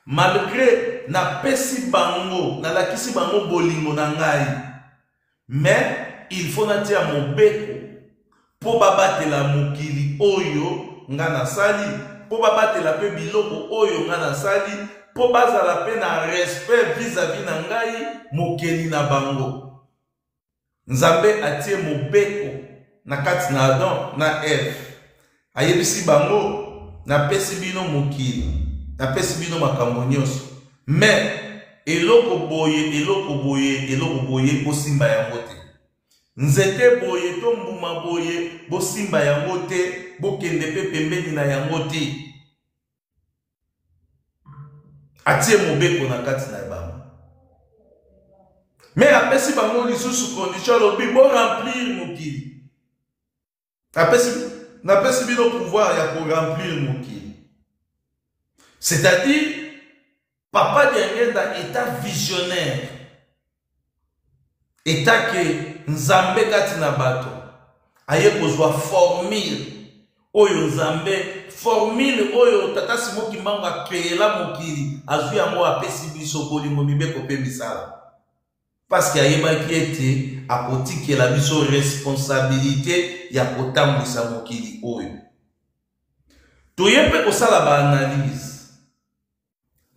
Speaker 1: malgré napesi bango, nalakisi bango bolingo na ngai, mais il faut natia mobeko mpo babatela mokili oyo nga nasali, mpo babatela mpe biloko oyo nga nasali, mpo bazala mpe na respect vis-à-vis na ngai mokeli na bango. Nzambe atie mobeko na kati na Adam na Eve, ayebisi bango, napesi bino mokili, napesi bino makambo nyonso, mais eloko boye, eloko boye, eloko boye, bosimba yango te. Nzete boye to mbuma boye, bosimba yango te, bokende mpe pembeni na yango te. Atie mobeko na kati na bango, me apesi bango lisusu condition, alobi bo remplir mokili. Apesi, napesi bino pouvoir ya ko remplir mokili. C'est-à-dire papa Diangenda est visionnaire, etake Nzambe kati na bato aye kozwa formule oyo Nzambe, formule oyo tata Simon Kimbangu akeyela mokili, azwi yango apesi biso bolingo, mibeko mpe misala, parce que ayebaki ete akotikela biso responsabilité ya kotambwisa mokili oyo. Toye mpe kosala baanalyse,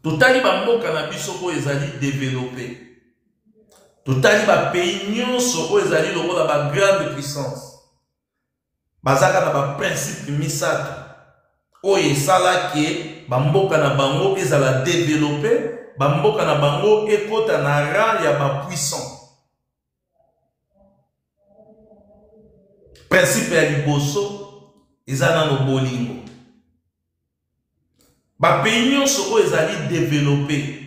Speaker 1: totali bamboka na biso oyo ezali développé, totali bapays nyonso oyo ezali lokola bagrande puissance. Bazaka na ba principe misato oyo esala ke bamboka na bango ezala developpe, bamboka na bango ekota na rang ya ba puissant. Principe ya liboso eza nano bolingo. Ba pays nyonso oyo ezali developpe,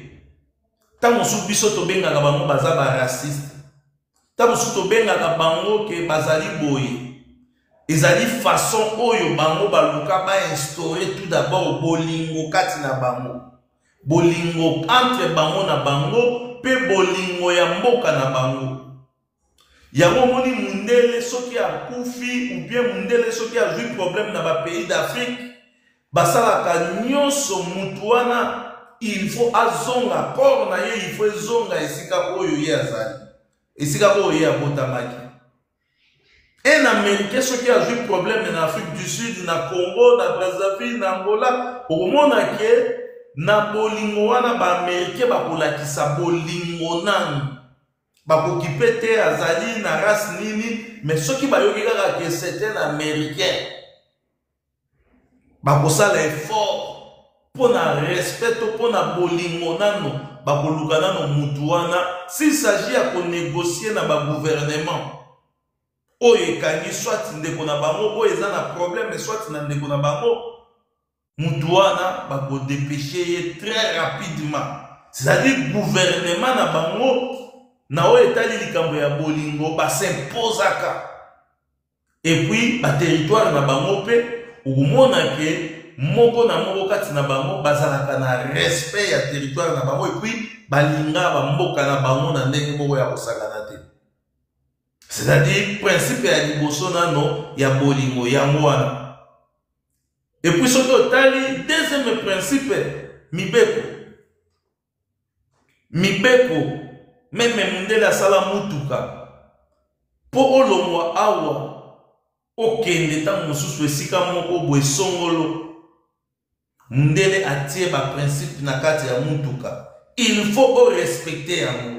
Speaker 1: ntango mosusu biso tobengaka bango baza ba raciste, ntango mosusu tobengaka bango ke bazali boye, ezali façon oyo bango baluka ba instaurer tout d'abord bolingo kati na bango, bolingo entre bango na bango mpe bolingo ya mboka na bango. Yango omoni mundele soki akufi ou bien mundele soki azwi problème na ba pays d'Afrique, basalaka nyonso mutu wana il faut azonga, corps na ye il faut ezonga esika oyo ye azali, esika oyo ye abotamaki. Un Américain soki azwi problème na Afrique du Sud, na Congo, na Brazzaville, na Angola, okomona ke na bolingo wana ba Américain bakolakisa bolingo nanu. Bakokipe te azali na race nini, mais soki bayoki kaka ke c'est un Américain, bakosala effort mpo na respect to mpo na bolingo nano, bakoluka nano mutu wana. S'il s'agit ya konégocier na ba gouvernement oyo ekangi soit ndeko na bango oyo eza na problème, soit na ndeko na bango, mutu wana bako dépêcher ye très rapidement. C'est-à-dire gouvernement na bango na oyo etali likambo ya bolingo bas'impozaka, et puis ba territoire na bango mpe okomona ke moko na moko kati na bango bazalaka na respect ya territoire na bango, et puis balinga bamboka na bango na ndenge moko ya kosakana te. C'est-à-dire principe ya liboso nano ya bolingo yango wana. Et puis soki otali deuxième principe, mibeko. Mibeko, meme mundele asala mutuka po olongwa awa okende ntango mosusu esika moko boye songolo, mundele atie ba principe na kati ya mutuka, il faut o respecter yango.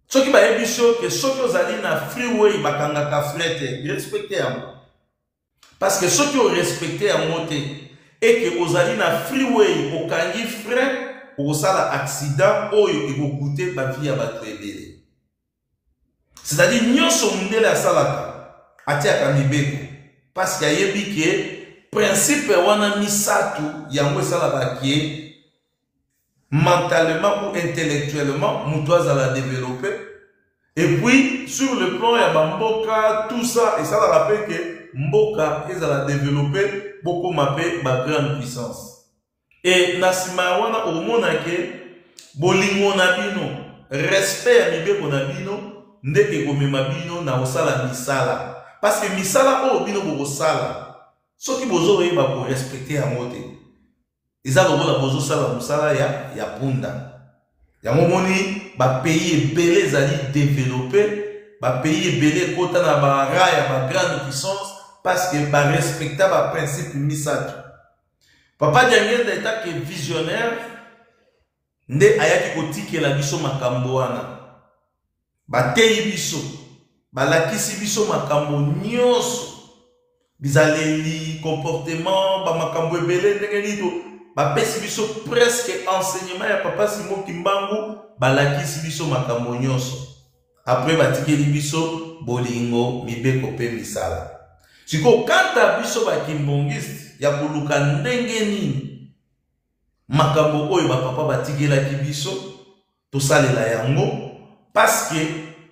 Speaker 1: Soki bayebisi yo ke soki ozali na freeway bakangaka frais te, respecte yango. Parce que soki o respecte yango te et que ozali na freeway okangi frein, okosala accident oyo ekokute ba vie ya bato ebele. C'est-à-dire nyonso mundele asalaka atiaka mibeko parce que ayebi ke principe wana misato yango esalaka ke mentalement ou intellectuellement mutu azala développé, et puis sur le plan ya bamboka tout ça esalaka pe ke mboka ezala développé, bokoma pe ba grande puissance. Et na nsima ya wana okomona ke bolingo na bino, respect ya mibeko na bino nde ekomema bino na kosala misala, parce que misala oyo bino bokosala soki bozoyeba korespecte yango te, eza lokola bozosala mosala ya punda. Yango omoni ba pays ebele ezali développé, ba pays ebele ekota na ba rang ya ba grande puissance parce que ba respecta ba principe misato. Papa Diangienda etake visionnaire nde ayaki kotikela biso makambo wana. Bateyi biso, balakisi biso makambo nyonso, bizaleli, comportement, ba makambo ebele ndenge nini to bapesi biso presque enseignement ya Papa Simon Kimbangu, balakisi biso makambo nyonso. Après batikeli biso bolingo, mibeko pe misala. Sikoyo kanta biso ba kimbongiste ya koluka ndenge nini makambo oyo ba papa batikelaki biso tosalela yango, parce que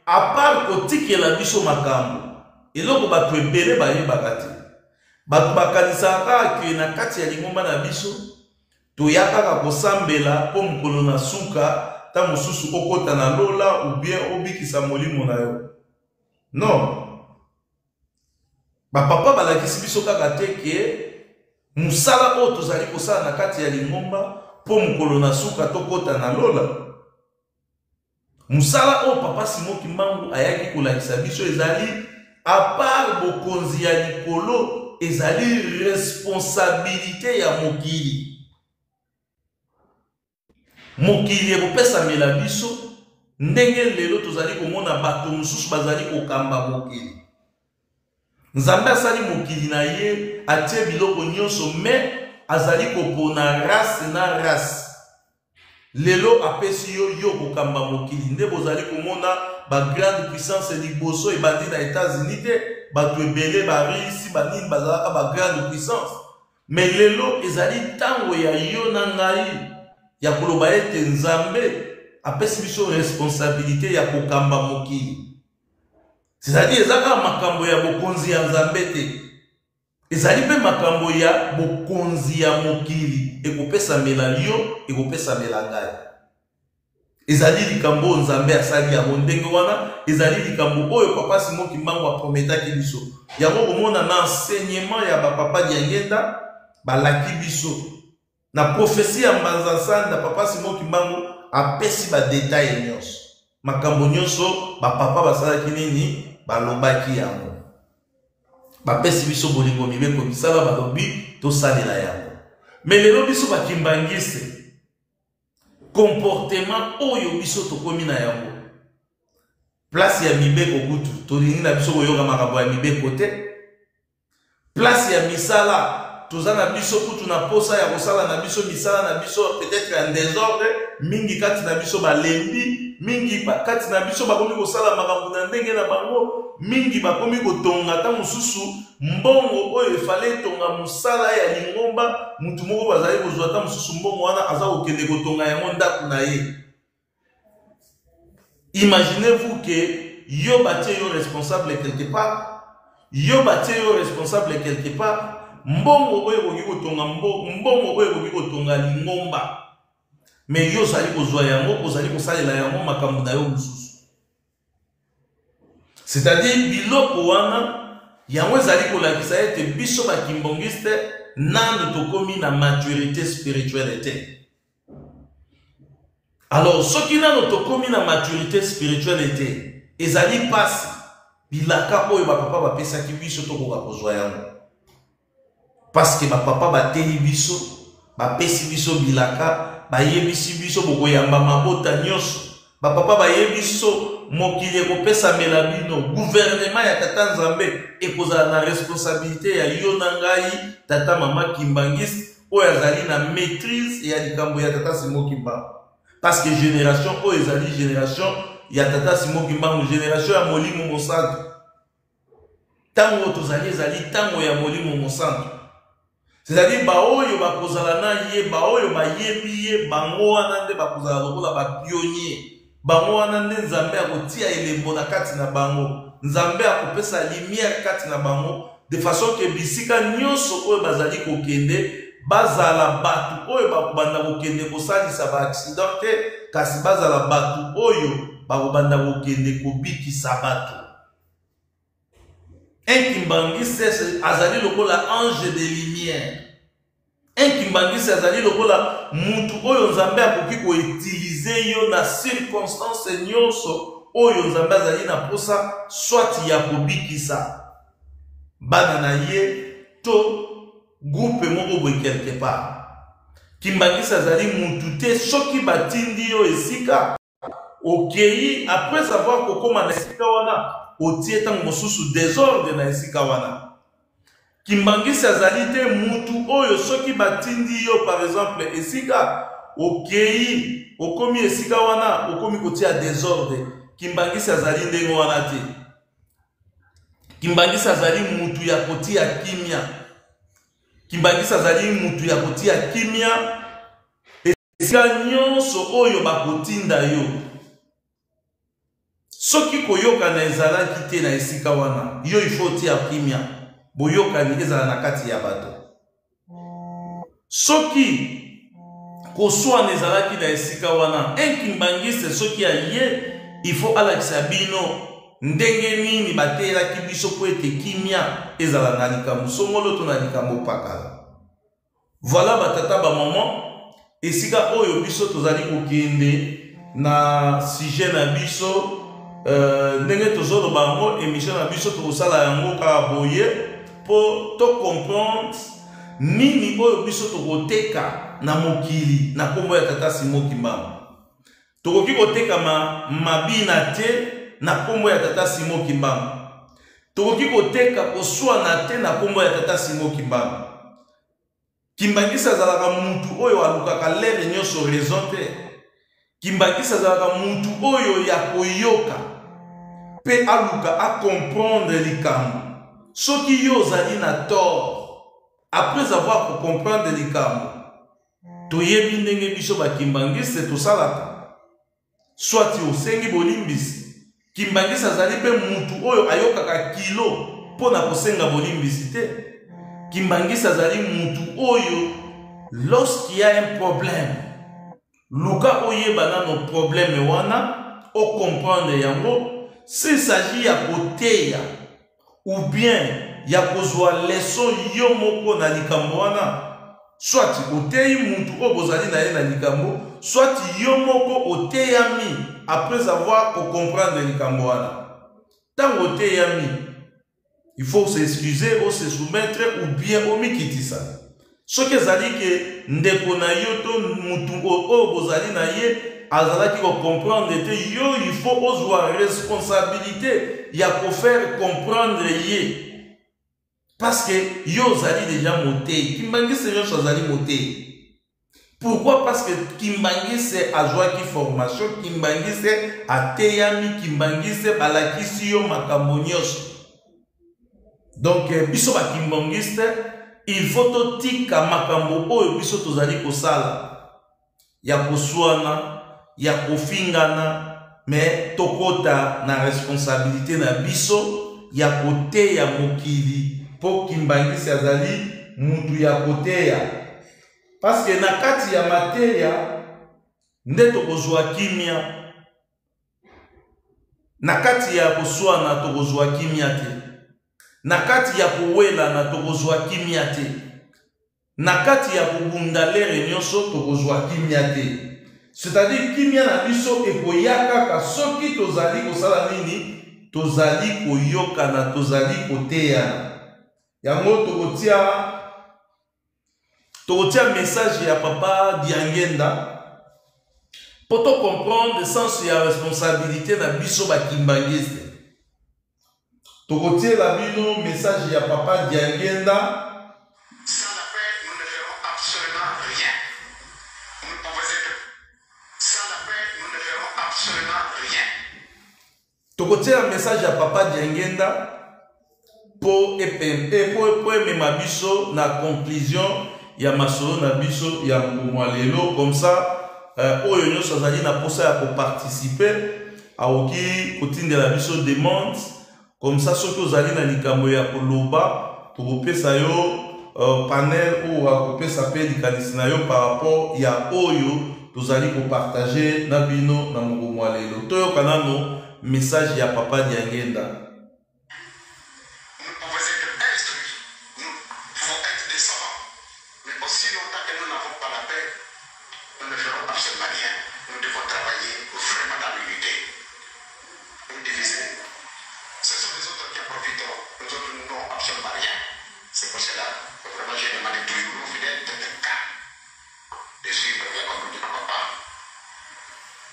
Speaker 1: à part kotikela biso makambo, eloko bato ebele bayebaka te. Bato bakanisaka kaka ke na kati ya lingomba na biso toya kaka kosambela mpo mokolo na suka ta mosusu okota na lola ou bien obikisa molimo na yo. Non, ba papa balakisi biso kaka te ke mosala oyo tozali kosala na kati ya lingomba mpo mokolo na suka tokota na lola. Mosala oyo Papa Simon Kimbangu ayaki kolakisa biso ezali à part bokonzi ya likolo, ezali responsabilité ya mokili. Mokili ekopesamela biso ndenge lelo tozali komona bato mosusu bazali kokamba mokili. Nzambe asali mokili na ye, atie biloko nyonso, mais azali kopona race na race. Lelo apesi yo yo kokamba mokili. Nde bozali komona ba grande puissance liboso ebandi na Etats-Unis te, bato ebele ba Russie ba nini bazalaka ba grande puissance. Mais lelo ezali ntango ya yo na ngai ya koloba ete Nzambe apesi biso responsabilite ya kokamba mokili. C'est-à-dire eza kaka makambo ya bokonzi ya Nzambe te. Ezali mpe makambo ya bokonzi ya mokili ekopesamela yo, ekopesamela ngai. Ezali likambo oyo Nzambe asali yango ndenge wana, ezali likambo oyo Papa Simon Kimbangu aprometaki biso. Yango komona na enseignement ya ba Papa Diangenda balaki biso na prophetie ya Mbanza Nsanda, Papa Simon Kimbangu apesi ba details nyonso, makambo nyonso ba papa basalaki nini, balobaki yango. Bapesi biso bolingo, mibeko, misala, balobi tosalela yango. Mais lelo biso ba Kimbanguiste, comportement oyo biso tokomi na yango, place ya mibeko kutu tolingi na biso koyoka makambo ya mibeko te. Place ya misala toza na biso kutu na posa ya kosala na biso misala na biso peut-être en désordre. Mingi kati na biso balembi, mingi kati na biso bakomi kosala makambo na ndenge na bango, mingi bakomi kotonga ata mosusu mbongo oyo efale etonga mosala ya lingomba. Mutu moko bazali kozwa ata mosusu mbongo wana aza kokende kotonga yango ndako na ye. Imaginez-vous que yo batie yo responsable quelque part, yo batie yo responsable quelque part, mbongo oyo ekoki kotonga mbongo oyo ekoki kotonga lingomba, mais yo ozali kozwa yango, ozali kosalela yango makambo na yo mosusu. C'est-à-dire biloko wana yango ezali kolakisa ete biso ba kimbongiste nanu tokomi na maturité spirituelle te. Alors soki nano tokomi na maturité spirituelle te, ezali pasi bilaka oyo ba papa bapesaki biso tokoka kozwa yango. Parce que ba papa bateyi biso, bapesi biso bilaka, bayebisi biso bokoyamba mabota nyonso. Ba papa bayebi biso mokili ekopesamela bino, gouvernement ya tata Nzambe ekozala na responsabilité ya yo na ngai, tata mama Kimbanguiste, oyo azali na maîtrise ya likambo ya tata Simon Kimbangu. Parce que génération oyo ezali génération ya tata Simon Kimbangu, génération ya Molimo Mosantu. Tango oyo tozali ezali tango ya Molimo Mosantu. C'est-à-dire baoyo bakozala na ye, baoyo bayebi ye, bango wana nde bakozala lokola ba pionniers. Bango wana nde Nzambe akotia elembo na kati na bango. Nzambe akopesa lumière kati na bango de façon que bisika nyonso oyo bazali kokende bazala bato oyo bakobanda kokende kosalisa ba accident te, kasi bazala bato oyo bakobanda kokende kobikisa bato. Un kimbanguiste azali lokola ange de lumière. Un kimbanguiste azali lokola mutu oyo Nzambe akoki koutilize yo na circonstance nyonso oyo Nzambe azali na posa, soit ya kobikisa bana na ye to groupe moko boye quelque part. Kimbanguiste azali mutu te soki batindi yo esika okei, après avoir kokoma na esika wana otie ntango mosusu désordre na esika wana. Kimbanguiste azali te mutu oyo soki batindi yo par exemple esika okei, okomi esika wana okomi kotia désordre. Kimbanguiste azali ndenge wana te. Kimbanguiste azali mutu ya kotia kimia. Kimbanguiste azali mutu ya kotia kimia esika nyonso oyo bakotinda yo. Soki koyokana ezalaki te na esika wana, yo il faut otia kimia, boyokani ezala na kati ya bato. Soki koswana ezalaki na esika wana, un kimbanguiste soki aye, il faut alakisa bino ndenge nini bateyelaki biso po ete kimia ezala na likambo songolo to na likambo pakala. Voilà ba tata ba maman, esika oyo biso tozali kokende na sujet na biso, ndenge tozoloba yango, émission na biso tokosala yango kaka boye po to comprendre nini oyo biso tokoteka na mokili na kombo ya tata Simon Kimbangu. Tokoki koteka mabina te na kombo ya tata Simon Kimbangu. Tokoki koteka koswana te na kombo ya tata Simon Kimbangu. Kimbangisi azalaka mutu oyo alukaka lere nyonso raison te. Kimbangisi azalaka mutu oyo ya koyoka pe aluka a comprendre likambo. Soki yo ozali na tort, après avoir ko comprendre likambo, toyebi ndenge biso ba kimbangiste tosalaka. Soit osengi bolimbisi. Kimbangiste azali pe mutu oyo ayokaka kilo po na kosenga bolimbisi te. Kimbangiste azali mutu oyo lorsqu'il y a un problème, luka oyeba nano problème wana, o comprendre yango. S'il s'agit ya koteya ou bien ya kozwa leçon yo moko na likambo wana, soit oteyi mutu oyo bozali na ye na likambo, soit yo moko oteyami après avoir ko comprendre likambo wana. Tango oteyami, il faut s'excuser ou se soumettre ou bien omikitisa. Soki ezali ke ndeko na yo to mutu oyo bozali na ye azalaki ko comprendre te, yo il faut ozwa responsabilité ya ko faire comprendre ye, parce que yo ozali déjà moteyi. Kimbangiste nyonso azali moteyi. Pourquoi? Parce que Kimbangiste azwaki formation, Kimbangiste ateyami, Kimbangiste balakisi yo makambo nyonso. Donc biso ba Kimbangiste, il faut totika makambo oyo biso tozali kosala ya koswana, ya kofingana, mais tokota na responsabilité na biso ya koteya mokili, po Kimbangiste azali mutu ya koteya. Parce que na kati ya mateya nde tokozwa kimia. Na kati ya koswana tokozwa kimia te. Na kati ya kowelana tokozwa kimia te. Na kati ya kobunda lere nyonso tokozwa kimia te. C'est-à-dire kimia na biso ekoya kaka soki tozali kosala nini? Tozali koyokana, tozali koteyana. Yango tokotia message ya papa Diangenda po to comprendre sens ya responsabilité na biso ba kimbangiste. Tokotiela bino message ya papa Diangenda.
Speaker 4: Sans la paix, nous ne ferons absolument rien. Nous pouvons être... Sans la paix, nous ne ferons absolument rien.
Speaker 1: Tokotiela message ya papa Diangenda po po emema biso na conclusion ya masolo na biso ya mokolo ya lelo. Comme ça oyo nyonso azali na posa ya koparticiper akoki kotindela biso demande. Comme ça soki ozali na likambo ya koloba, tokopesa yo panel oyo akopesa pe likanisi na yo par rapport ya oyo tozali kopartage na bino na mokolo ya lelo. Toyoka nano message ya papa Diangenda.
Speaker 4: Nous pouvons être instruits, nous pouvons être des savants, mais aussi longtemps que nous n'avons pas la paix, nous ne ferons absolument rien. Nous devons travailler vraiment dans l'unité. Nous diviser, ce sont les autres qui en profiteront. Nous autres, nous n'aurons absolument rien. C'est pour cela que vraiment j'ai demandé toujours aux fidèles d'être calmes, de suivre la conduite de papa.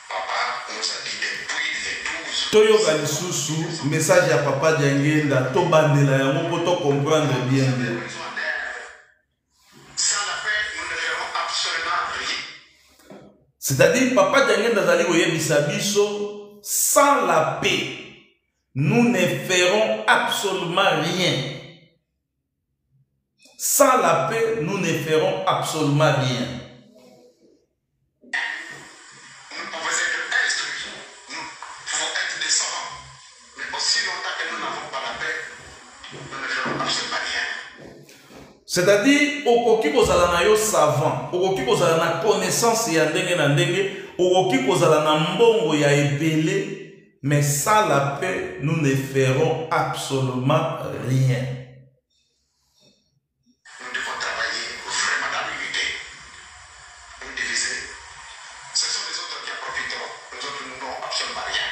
Speaker 4: Papa nous a dit depuis les 12.
Speaker 1: Toyoka lisusu message ya papa Diangenda, tobandela yango po to comprendre bien bien.
Speaker 4: Sans la paix, nous ne ferons absolument rien.
Speaker 1: C'est-à-dire, papa Diangenda azali koyebisa biso, sans la paix, nous ne ferons absolument rien. Sans la paix, nous ne ferons absolument rien.
Speaker 4: Nous pouvons être instruits, nous pouvons être des savants, mais aussi longtemps que nous n'avons pas la paix, nous ne ferons absolument rien.
Speaker 1: C'est-à-dire, okoki kozala na yo savant, okoki kozala na connaissance ya ndenge na ndenge, okoki kozala na mbongo ya ebele, mais sans la paix, nous ne ferons absolument rien.
Speaker 4: Nous devons travailler vraiment dans l'unité. Nous diviser, ce sont les autres qui en profiteront. Nous autres, nous n'aurons absolument rien.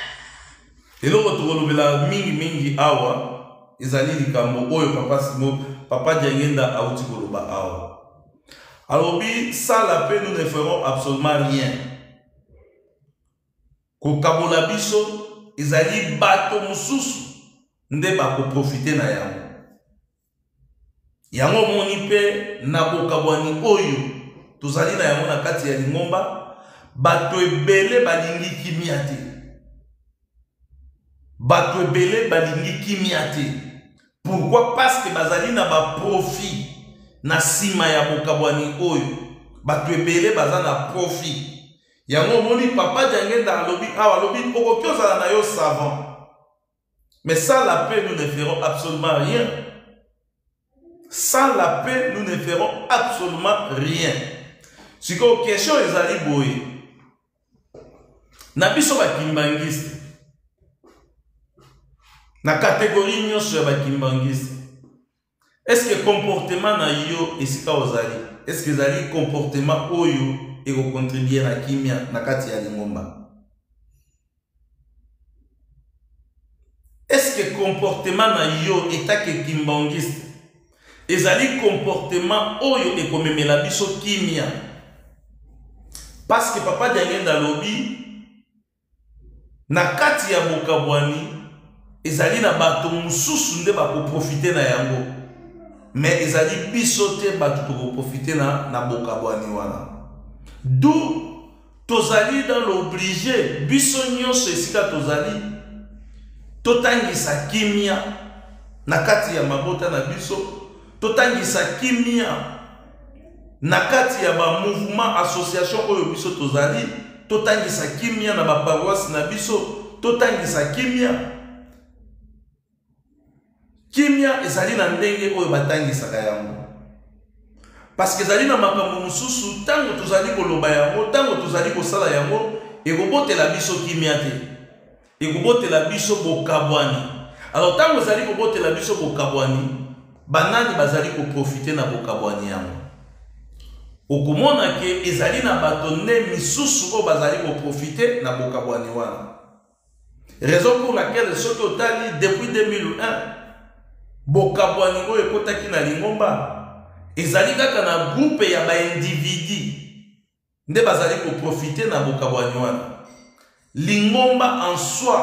Speaker 1: Eloko tokolobela mingi mingi awa ezali likambo oyo papa Simo, papa Diangenda auti koloba awa. Alobi, sans la paix, nous ne ferons absolument rien. Kokabola biso ezali bato mosusu. nde bakoprofite na yango. Yango omoni mpe na bokabwani oyo tozali na yango na kati ya lingomba, bato ebele balingi kimia te. Bato ebele balingi kimia te. Pourquoi? Parce que bazali na ba profit na nsima ya bokabwani oyo. Bato ebele baza na profit. Yango omoni Papa Diangenda alobi awa, alobi okoki ozala na yo savant, mais sans la paix nous ne ferons absolument rien. Sans la paix nous ne ferons absolument rien. Sikoyo question ezali boye, na biso ba kimbanguiste, na catégorie nyonso ya ba kimbanguiste, est-ce que comportement na yo esika ozali, est-ce que ezali comportement oyo ekocontribuer na kimia na kati ya lingomba? Est-ce que comportement na yo etake kimbanguiste ezali comportement oyo ekomemela biso kimia? Parce que Papa Diangenda alobi na kati ya bokabwani ezali na bato mosusu nde bakoprofite na yango, mais ezali biso te bato tokoprofite na bokabwani wana. D'où tozali dans l'obligé, biso nyonso esika tozali totangisa kimia na kati ya mabota na biso, totangisa kimia na kati ya ba mouvement association oyo biso tozali, totangisa kimia na ba paroisse na biso, totangisa kimia. Kimia ezali na ndenge oyo batangisaka yango, parce que ezali na makambo mosusu ntango tozali koloba yango, ntango tozali kosala yango, ekobotela biso kimia te, ekobotela biso bokabwani. Alors ntango ezali kobotela biso bokabwani, banani bazali koprofite na bokabwani yango? Okomona ke ezali na bato nde misusu oyo bazali koprofite na bokabwani wana. Raison pour laquelle soki otali depuis 2001 bokabwani oyo ekotaki na lingomba ezali kaka na groupe ya ba individu nde bazali koprofite na bokabwani wana. Lingomba en soi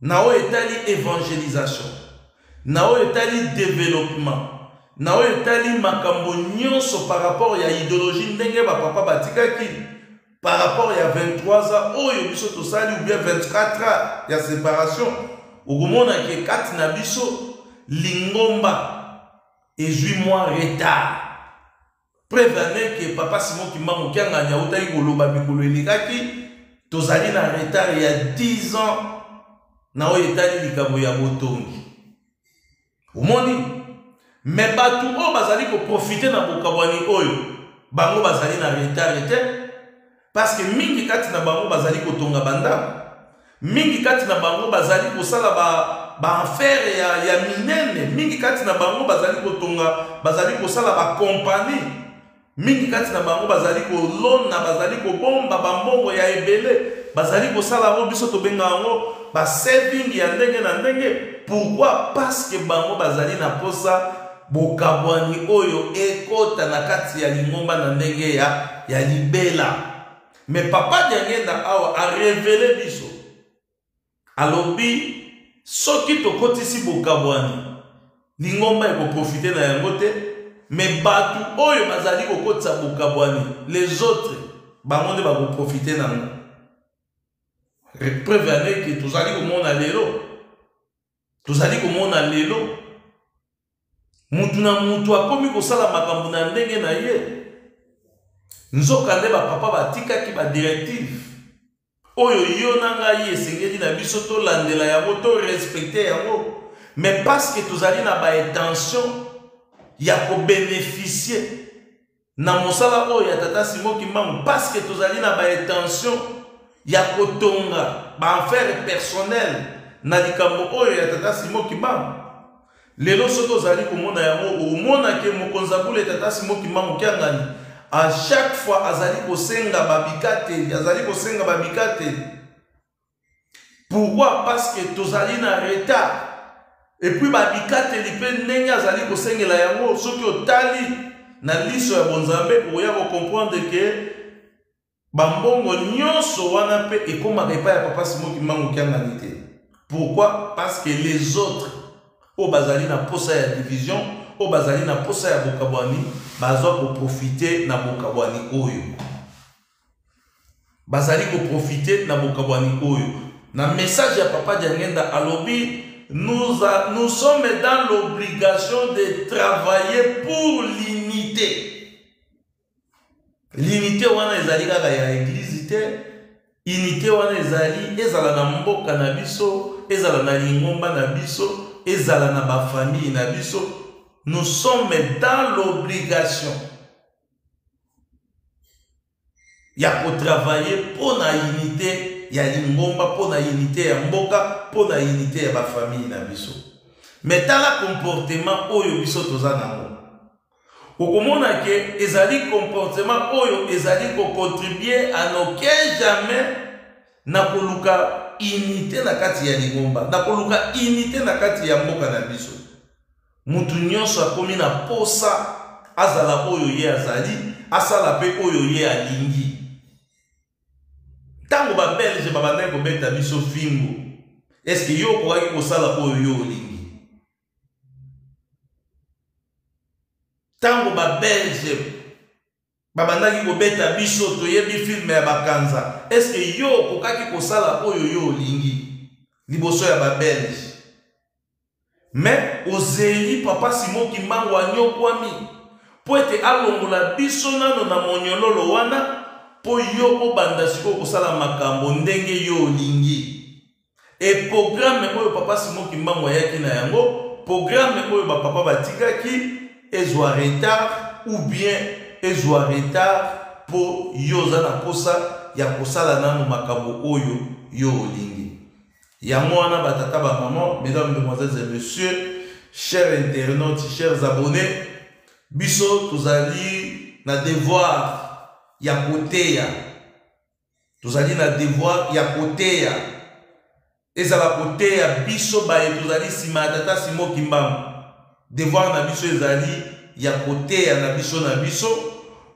Speaker 1: na oyo etali évangélisation, na oyo etali développement, na oyo etali makambo nyonso par rapport ya idéologie ndenge ba papa batikaki par rapport ya 23 ans oyo biso tosali ou bien 24 ans ya séparation, okomona ke kati na biso lingomba ezwi mwa retard. Preuve ane ke Papa Simon Kimbangu Kiangani autaki koloba mikolo elekaki, tozali na retard ya 10 ans na oyo etali likambo ya botongi. Omoni? Mais bato oyo bazali koprofite na bokabwani oyo, bango bazali na retard te, parce que mingi kati na bango bazali kotonga bandako, mingi kati na bango bazali kosala ba affaire ya minene, mingi kati na bango bazali kotonga, bazali kosala ba compagnie, mingi kati na bango bazali kolona, bazali kobomba bambongo ya ebele, bazali kosala yango, biso tobenga yango ba saving ya ndenge na ndenge. Pourquoi? Parce que bango bazali na posa bokabwani oyo ekota na kati ya lingomba na ndenge ya libela. Mais Papa Diangenda awa a révélé biso, alobi soki tokotisi bokabwani lingomba ekoprofite na yango te, mais bato oyo bazali kokotisa bokabwani, les autres, bango nde bakoprofite na yango. Preuve ya ndenge tozali komona lelo, tozali komona lelo mutu na mutu akomi kosala makambo na ndenge na ye. Nzoka nde ba papa batikaki ba directive oyo yo na ngai esengeli na biso tolandela yango, to respecter yango, mais parce que tozali na ba intention ya kobénéficier na mosala oyo ya Tata Simon Kimbangu, parce que tozali na ba intention ya kotonga ba affaire personnelle na likambo oyo ya Tata Simon Kimbangu. Lelo soki ozali komona yango, okomona ke mokonzi ya bule Tata Simon Kimbangu Kiangani à chaque fois azali kosenga babikateli, azali kosenga babikateli. Pourquoi? Parce que tozali na retard. Et puis babikateli pe ndenge azali kosengela yango, soki otali na liso ya bonzambe okoya kocomprendre ke bambongo nyonso wana pe ekomaka epai ya Papa Simon Kimbangu Kiangani te. Pourquoi? Parce que les autres oyo bazali na posa ya division, oyo bazali na posa ya bokabwani, bazwa koprofite na bokabwani oyo. Bazali koprofite na bokabwani oyo. Na message ya Papa Diangenda alobi nous, a, nous sommes dans l'obligation de travailler pour l'unité. L'unité wana ezali kaka ya eglise te. Unité wana ezali ezala na mboka na biso, ezala na lingomba na biso, ezala na ba famille na biso. Nous sommes dans l'obligation ya kotravaille mpo na unité ya lingomba, mpo na unité ya mboka, mpo na unité ya bafamille na biso. Mais tala comportement oyo biso toza nango. Okomona ke ezali comportement oyo ezali kocontribue à n'aucun jamais na koluka unité na kati ya lingomba, na koluka unité na kati ya mboka na biso. Mutu nyonso akomi na posa azala oyo ye azali, asala pe oyo ye alingi. Ntango ba Belge babandaki kobeta biso fimbu, est-ce que yo okokaki kosala oyo yo olingi? Ntango ba Belge babandaki kobeta biso, toyebi filme ya Bakanza, est-ce que yo okokaki kosala oyo yo olingi liboso ya ba Belge? Mais ozeli Papa Simon Kimbangu anyokwami mpo ete alongola biso nano na monyololo wana, mpo yo obanda sikoyo kosala makambo ndenge yo olingi. E programme oyo Papa Simon Kimbangu ayaki na yango, programme oyo ba papa batikaki ezwa retard ou bien ezwa retard po yo oza na posa ya kosala nanu makambo oyo yo olingi. Yango wana ba tata ba maman, mesdames, mesdemoiselles et messieurs, chers internautes, chers abonnés, biso tozali na devoir ya koteya. Tozali na devoir ya koteya. Ezala koteya biso baye tozali nsima ya tata Simon Kimbangu. Devoir na biso ezali ya koteya na biso na biso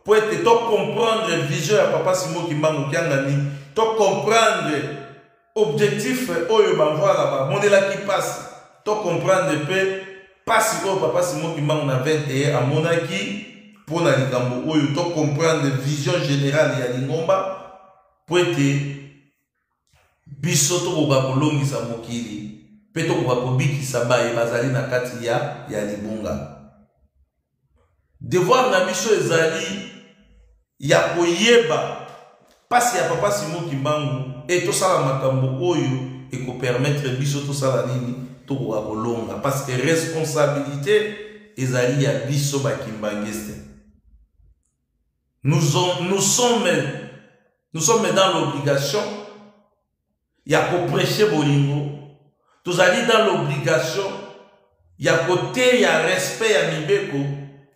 Speaker 1: po ete to comprendre vision ya papa Simon Kimbangu Kiangani, to comprendre objectif oyo bamvuala bamonelaki pasi, to comprendre pe pasi oyo papa Simon Kimbangu na 21 amonaki mpo na likambo oyo, to comprendre vision générale ya lingomba po ete biso tokoka kolongisa mokili mpe tokoka kobikisa baye bazali na kati ya libunga. Devoir na biso ezali ya koyeba pasi ya papa Simon Kimbangu e tosala makambo oyo ekopermettre biso tosala nini, tokoka kolonga, parce que responsabilité ezali ya biso ba kimbanguiste. Nous on, nous sommes, nous sommes dans l'obligation ya koprêcher bolingo, tozali dans l'obligation ya koteya respect ya mibeko,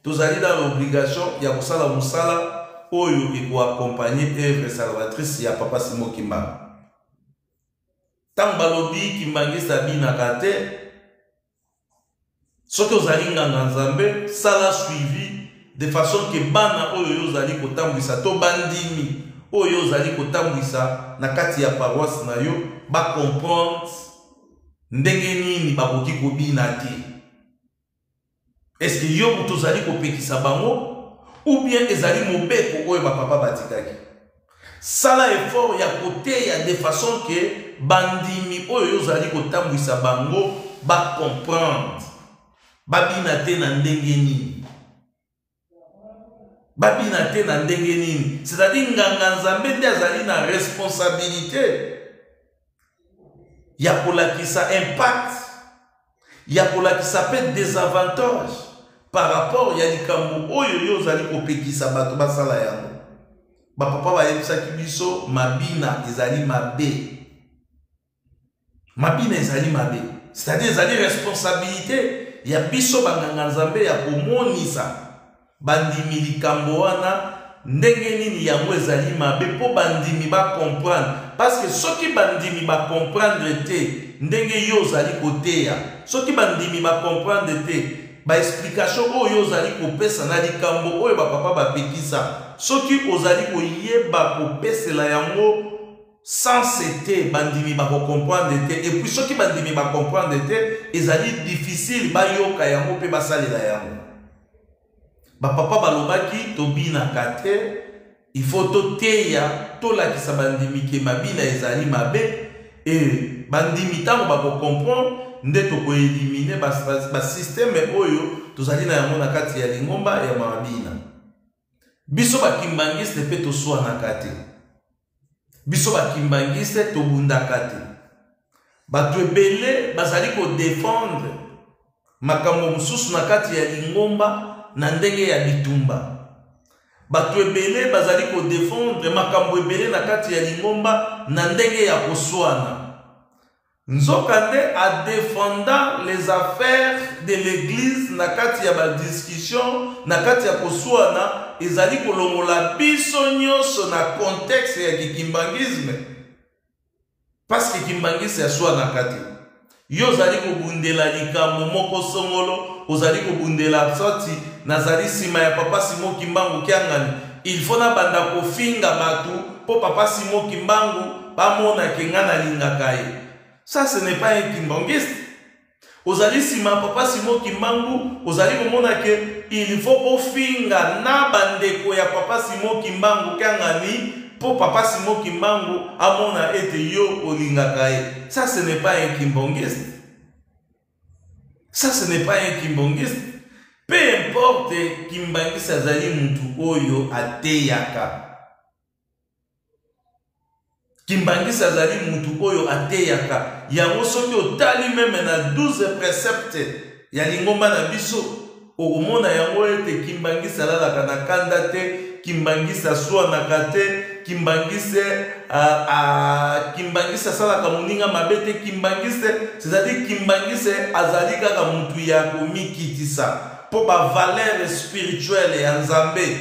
Speaker 1: tozali dans l'obligation ya kosala mosala oyo ekoaccompagner œuvre salvatrice ya papa Simon Kimbangu. Ntango balobi Kimbanguiste abinaka te, soki ozali nganga Nzambe, sala suivi de façon que bana oyo yo ozali kotambwisa to bandimi oyo yo ozali kotambwisa na kati ya paroisse na yo ba comprendre ndenge nini bakoki kobina te. Est-ce que yo moto ozali kopekisa bango ou bien ezali mobeko oyo ba papa batikaki? Sala effort ya koteya de façon que bandimi oyo yo ozali kotambwisa bango ba comprendre babina te na ndenge nini. Babina te na ndenge nini. C'est-à-dire nganga Nzambe nde azali na responsabilité ya kolakisa impact, ya kolakisa pe désavantage par rapport ya likambo oyo yo ozali kopekisa bato basala yango. Ba papa bayebisaki biso mabina ezali mabe. Mabina ezali mabe. C'est-à-dire ezali responsabilité ya biso banganga Nzambe ya komonisa bandimi likambo wana ndenge nini yango ezali mabe mpo bandimi ba comprendre. Parce que soki bandimi ba comprendre te ndenge yo ozali koteya, soki bandimi ba comprendre te ba explication oyo yo ozali kopesa na likambo oyo ba papa bapekisa, soki ozali koyeba kopesela yango Sens te, bandimi bako comprendre te et puis soki bandimi ba comprendre te, ezali difficile bayoka yango mpe basalela yango. Ba papa balobaki tobinaka te, il faut toteya, tolakisa bandimi ke mabina ezali mabe et bandimi ntango bako comprendre nde toko eliminer ba, ba, ba système oyo tozali na yango na kati ya lingomba ya mabina. Biso ba kimbanguiste mpe toswanaka te. Biso ba kimbanguiste tobundaka te. Bato ebele bazali ko defendre makambo mosusu na kati ya lingomba na ndenge ya bitumba. Bato ebele bazali ko defendre makambo ebele na kati ya lingomba na ndenge ya koswana. Nzokande a defenda les affaires de l'eglise na kati ya ba discussions, na kati ya kosuana, ezali kolongola biso nionso na contexte ya ki kimbanguisme. Parce que kimbanguiste asuanaka te. Yo ozali kobundela likambo moko songolo, ozali kobundela soit nazali sima ya papa Simon Kimbangu Kiangani, il faut nabanda kofinga batu po papa Simon Kimbangu bamona ke nga nalingaka ye. Ça ce n'est pas un kimbanguiste. Ozali sima papa Simon Kimbangu, ozali komona ke il faut ofinga na bandeko ya papa Simon Kimbangu Kiangani po papa Simon Kimbangu amona ete yo olingaka ye. Ça ce n'est pas un kimbanguiste. Ça ce n'est pas un kimbanguiste. Peu importe, kimbanguiste azali mutu oyo ateyaka. Kimbanguiste azali mutu oyo ateyaka. Yango soki otali meme na 12 precepte ya lingomba na biso, okomona yango ete Kimbanguiste alalaka na kanda te, Kimbanguiste aswanaka te, Kimbanguiste Kimbanguiste asalaka moninga mabe te, Kimbanguiste, c'est-à-dire Kimbanguiste azali kaka mutu ya komikitisa mpo ba valeurs spirituelles ya Nzambe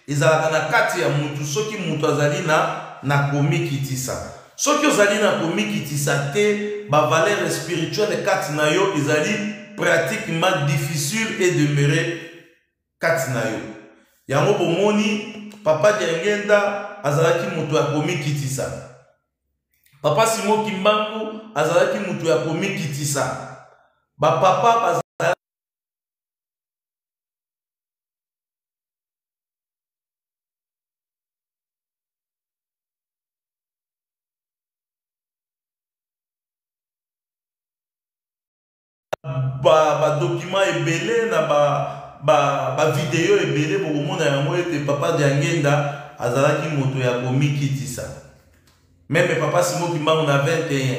Speaker 1: ezalaka na kati ya mutu soki mutu azali na na komikitisa. Soki ozali na komikitisa te, ba valeurs spirituelles kati na yo ezali pratiquement difficile et demeurer kati na yo. Yango bomoni Papa Diangienda azalaki mutu ya komikitisa. Papa Simon Kimbangu azalaki mutu ya komikitisa. Ba papa bazalaki ba ba document ebele na ba ba ba video ebele bokomona yango ete papa Diangenda azalaki moto ya komikitisa. Meme papa Simon Kimbangu na 21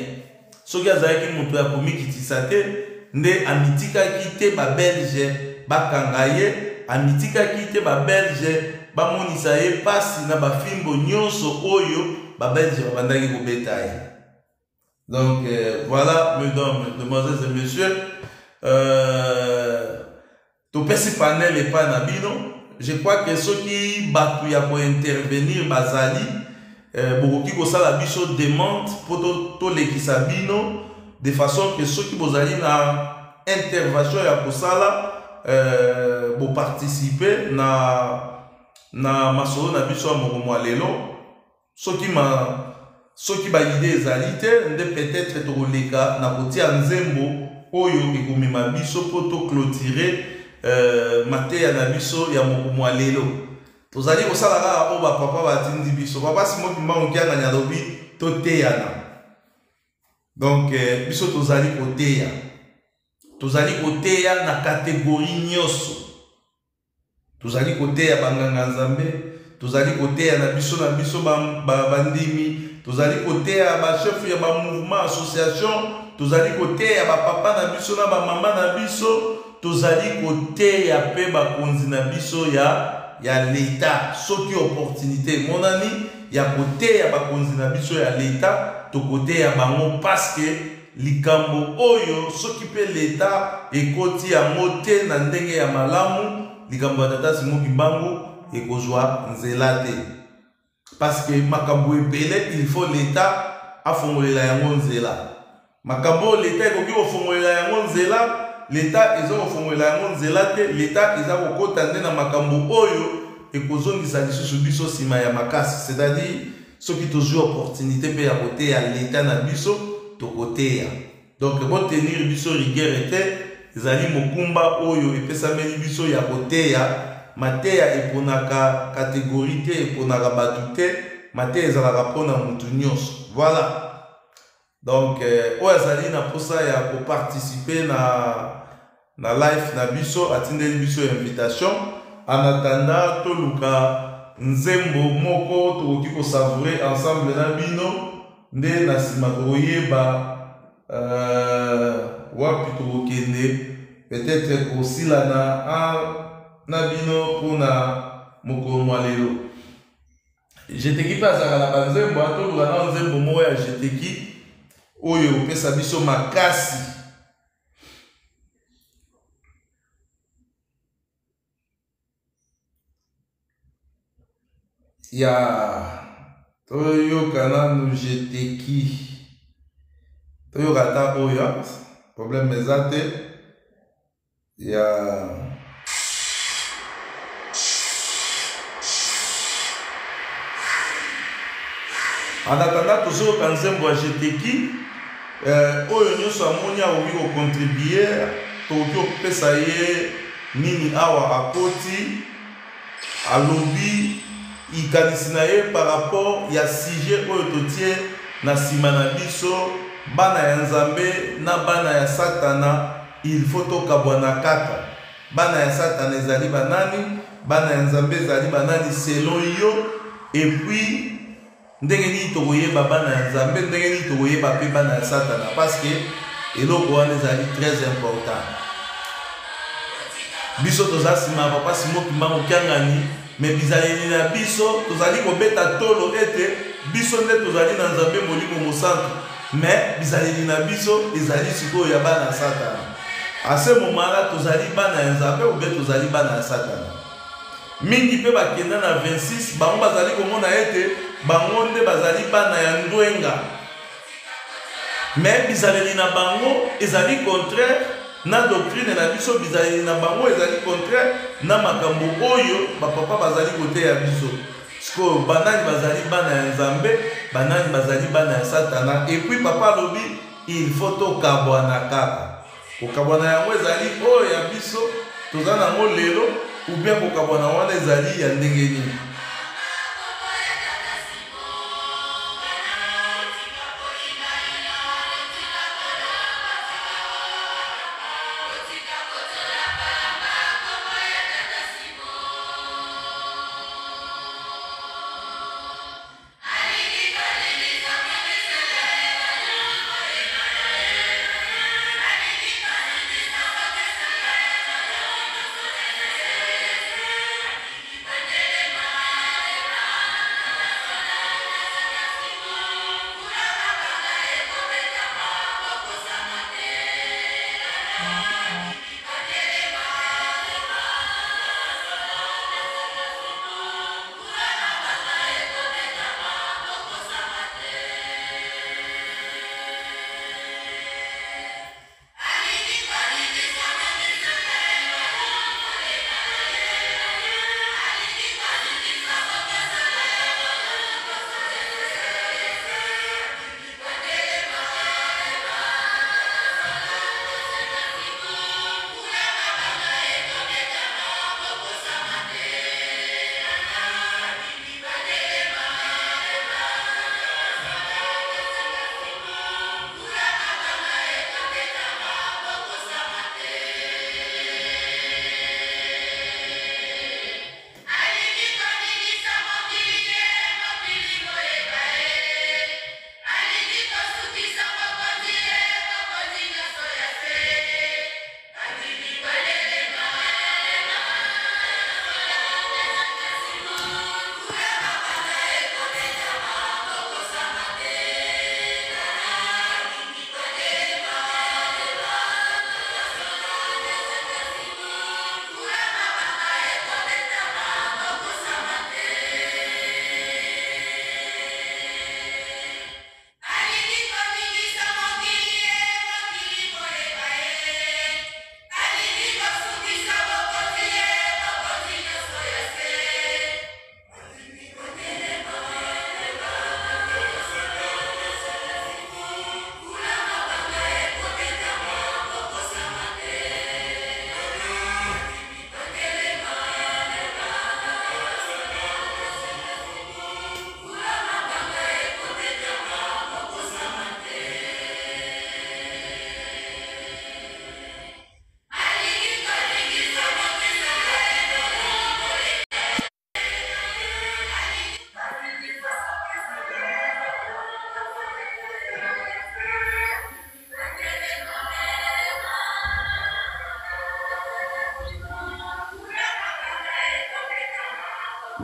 Speaker 1: soki azalaki moto ya komikitisa te nde amitikaki te ba belge bakanga ye, amitikaki te ba belge bamonisa ye pasi na ba fimbo nyonso oyo ba belge babandaki kobeta ye. Donc voilà mesdames, mesdemoiselles et messieurs, topesi panel epai na bino. Je crois que soki bato ya kointervenir bazali, bokoki kosala biso demande po tolekisa bino de façon que soki bozali na intervention ya kosala, boparticiper na masolo na biso ya moko mwa lelo. Soki ma, soki ba idee ezali te nde peut-être tokoleka na kotia nzembo oyo ekomema biso po to clôturer mateya na biso ya moko mwa lelo. Tozali kosala kaka oyo ba papa batindi biso. Papa Simon Kimbangu Kiangani alobi toteyana. Donc biso tozali koteya. Tozali koteya na catégorie nyonso. Tozali koteya ba nganga Nzambe, tozali koteya na biso na biso bandimi, tozali koteya ba chef ya ba mouvement association, tozali koteya ba papa na biso na ba mama na biso, tozali koteya pe bakonzi na biso ya l'Etat. Soki opportunité emonani ya koteya bakonzi na biso ya l'Etat, tokoteya bango parce que likambo oyo soki pe l'Etat ekoti yango te na ndenge ya malamu, likambo ya tata Simon Kimbangu ekozwa nzela te. Parce que makambo ebele il faut l'Etat afongolela yango nzela. Makambo oyo l'Etat ekoki kofongolela yango nzela, l'Etat eza kofongolela yango nzela te, l'Etat eza kokota nde na makambo oyo ekozongisa lisusu biso sima ya makasi. C'est-à-dire Soki tozwi opportunité mpe ya koteya leta na biso, tokoteya. Donc botenir biso rigueur te, ezali mokumba oyo epesameli biso ya koteya. Mateya eponaka catégorie te, eponaka bato te, mateya ezalaka mpona motu nyonso. Voilà. Donc oyo azali na mposa ya koparticipe na live na biso, atindeli biso invitation. En attendant, toluka nzembo moko tokoki kosavourer ensemble na bino, nde na nsima tokoyeba wapi tokokende, peut-être kosilana na bino mpona mokolo mwa lelo. Jeteki mpe azalaka na banzembo, atoluka na nzembo moko ya Jeteki oyo ekopesa biso makasi. Ya toyoka nanu Jeteki, toyoka ata oyo, problème eza te. Ya en attendant tozoyoka nzembo ya Jeteki, oyo nyonso amoni akoki kocontribue, tokoki kopesa ye nini awa akoti alobi ikanisi na ye par rapport ya sujet oyo totie na nsima na biso, bana ya Nzambe na bana ya Satana, il faut tokabwana kaka. Bana ya Satana ezali banani? Bana ya Nzambe ezali banani selon yo? Et puis ndenge nini tokoyeba bana ya Nzambe, ndenge nini tokoyeba mpe bana ya Satana? Parce que eloko wana ezali très important. Biso toza nsima ya papa Simo Kimbangu Kiangani, me bizaleli na biso tozali kobeta tolo ete biso nde tozali na Nzambe Molimo Mosantu, me bizaleli na biso ezali sikoyo ya bana ya Satana. A ce moment là, tozali bana ya Nzambe ou bien tozali bana ya Satana? Mingi mpe bakenda na 26, bango bazali komona ete bango nde bazali bana ya ndwenga, me bizaleli na bango ezali contraire na doctrine na biso, bizaleli na bango ezali contraire na makambo oyo bapapa bazali koteya biso. Sikoyo banani bazali bana ya Nzambe, banani bazali bana ya Satana? Et puis papa alobi il faut tokabwana kaka. Kokabwana yango ezali oyo ya biso toza nango lelo, ou bien kokabwana wana ezali ya ndenge nini?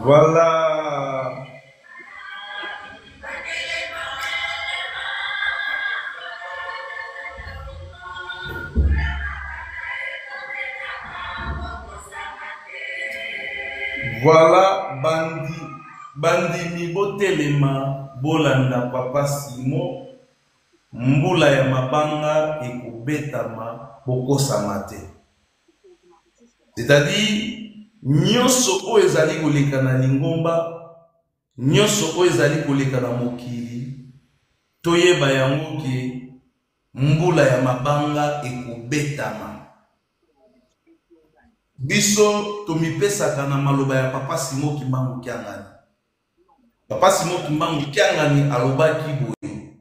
Speaker 1: Voilà. Voilà bandi bandimi botelema bolanda papa Simon mbula ya mabanga ekobetama bokosama te. C'est-à-dire nyonso oyo ezali koleka na lingomba, nyonso oyo ezali koleka na mokili, toyeba yango ke mbula ya mabanga ekobetama. Biso tomipesaka na maloba ya Papa Simon Kimbangu Kiangani. Papa Simon Kimbangu Kiangani alobaki boye,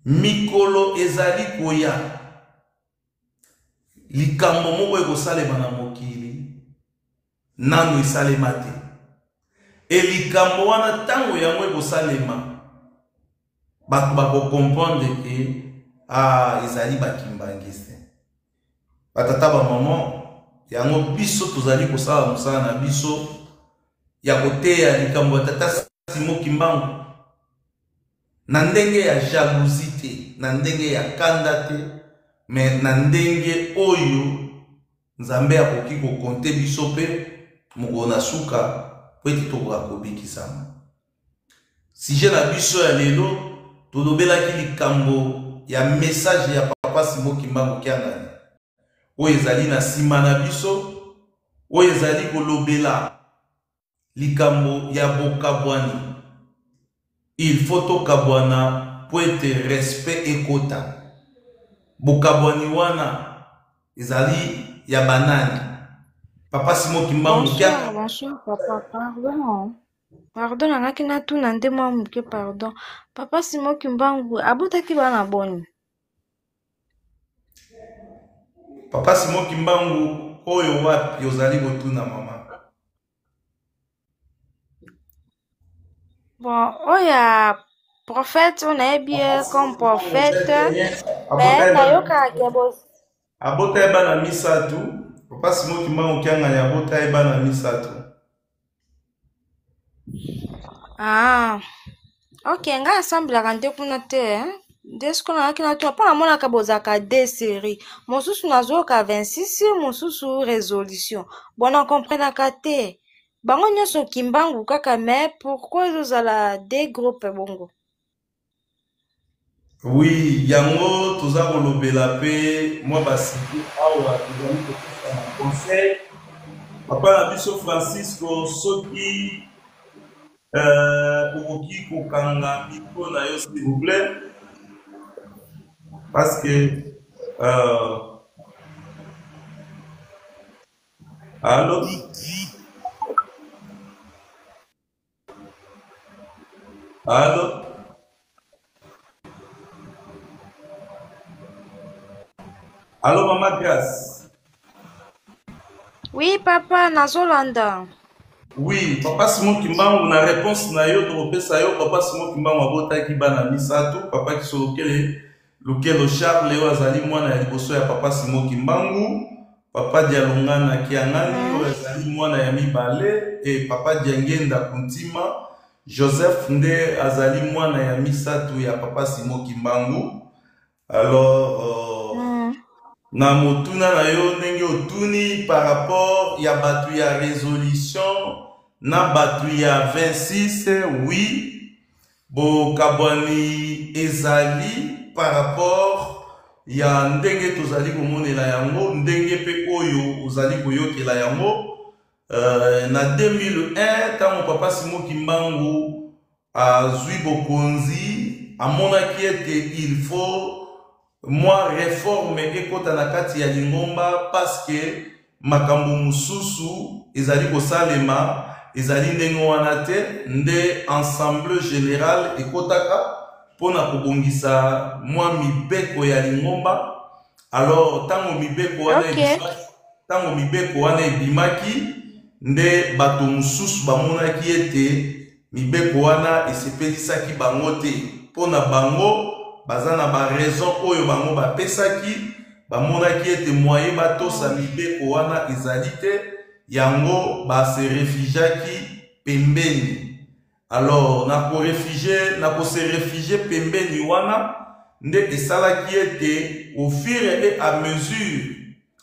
Speaker 1: mikolo ezali koya, likambo moko ekosalema na mokili nanu esalema te. E likambo wana ntango yango ekosalema, bato bakokomprendre ke ah, ezali bakimbangiste. Batata bamama, yango biso tozali kosala mosala na biso ya koteya likambo ya tata Simo Kimbangu na ndenge ya jalousie te, na ndenge ya kanda te, mais na ndenge oyo Nzambe akoki kokonte biso mpe mokolo na suka mpo ete tokoka kobikisama. Sujet na biso ya lelo tolobelaki likambo ya message ya Papa Simon Kimbangu Kiangani oyo ezali na nsima na biso, oyo ezali kolobela likambo ya bokabwani. Il faut tokabwana mpo ete respect ekota. Bokabwani wana ezali ya banani? Papa Simon Kimbangu
Speaker 6: Bonsoir,
Speaker 1: Kiangani.
Speaker 6: bonsoir papa, pardon. Pardon nangaki natuna nde mwa moke pardon. Papa Simon Kimbangu abotaki bana boni?
Speaker 1: Papa Simon Kimbangu oyo wapi ozali kotuna mama?
Speaker 6: Bon, oyo ya prophète oyo nayebi ye comme prophète, mais nayokaka ke bo
Speaker 1: Abota ye bana misato. Papa Simon Kimbangu Kiangani abota ye bana misato.
Speaker 6: Ah, ok, ngai asambelaka nde kuna te eh? Nde sikoyo nayaki natuna mpo namonaka bozalaka de série mosusu nazoyoka 26 mosusu résolution bon na comprenaka te bango nyonso kimbangu kaka mais pourquoi ezozala de groupe bongo?
Speaker 1: Oui, yango toza kolobela pe mwa basije awa tozali kopesa na conseil. Papa na biso Francisco, soki okoki kokanga micro na yo s'il vous plaît, parce que allo? Allo? Allo, Mama Grace?
Speaker 6: Oui, papa, nazolanda.
Speaker 1: Oui, papa Simon Kimbangu, na réponse na yo, tokopesa yo, papa Simon Kimbangu abotaki bana misato, papa Kisolokele Lukelo Charles oyo azali mwana ya liboso ya papa Simon Kimbangu, papa Dialungana Kiangani oyo azali mwana ya mibale e papa Diangenda Kuntima Joseph nde azali mwana ya misato ya papa Simon Kimbangu. Alors na motuna na yo ndenge otuni par rapport ya bato ya resolution na bato ya 26, oui, Bokabwani ezali par rapport ya ndenge tozali komonela yango, ndenge pe oyo ozali koyokela yango. Na 2001, tango Papa Simon Kimbangu azwi bokonzi, amonaki ete il faut mwa reforme ekota na kati ya lingomba parce que makambo mosusu ezali kosalema ezali ndenge wana te, nde Assemblée générale ekotaka mpo na kobongisa mwa mibeko ya lingomba. Alors ntango mibeko wana ebimaki, ntango mibeko wana ebimaki nde bato mosusu bamonaki ete mibeko wana esepelisaki bango te. Mpo na bango baza na ba raison oyo bango bapesaki, bamonaki ete moyen batosa mibeko wana ezali te. Yango ba se refugiaki pembeni. Alors na ko refugier, na ko se refugier pembeni wana nde esalaki ete au fur et à mesure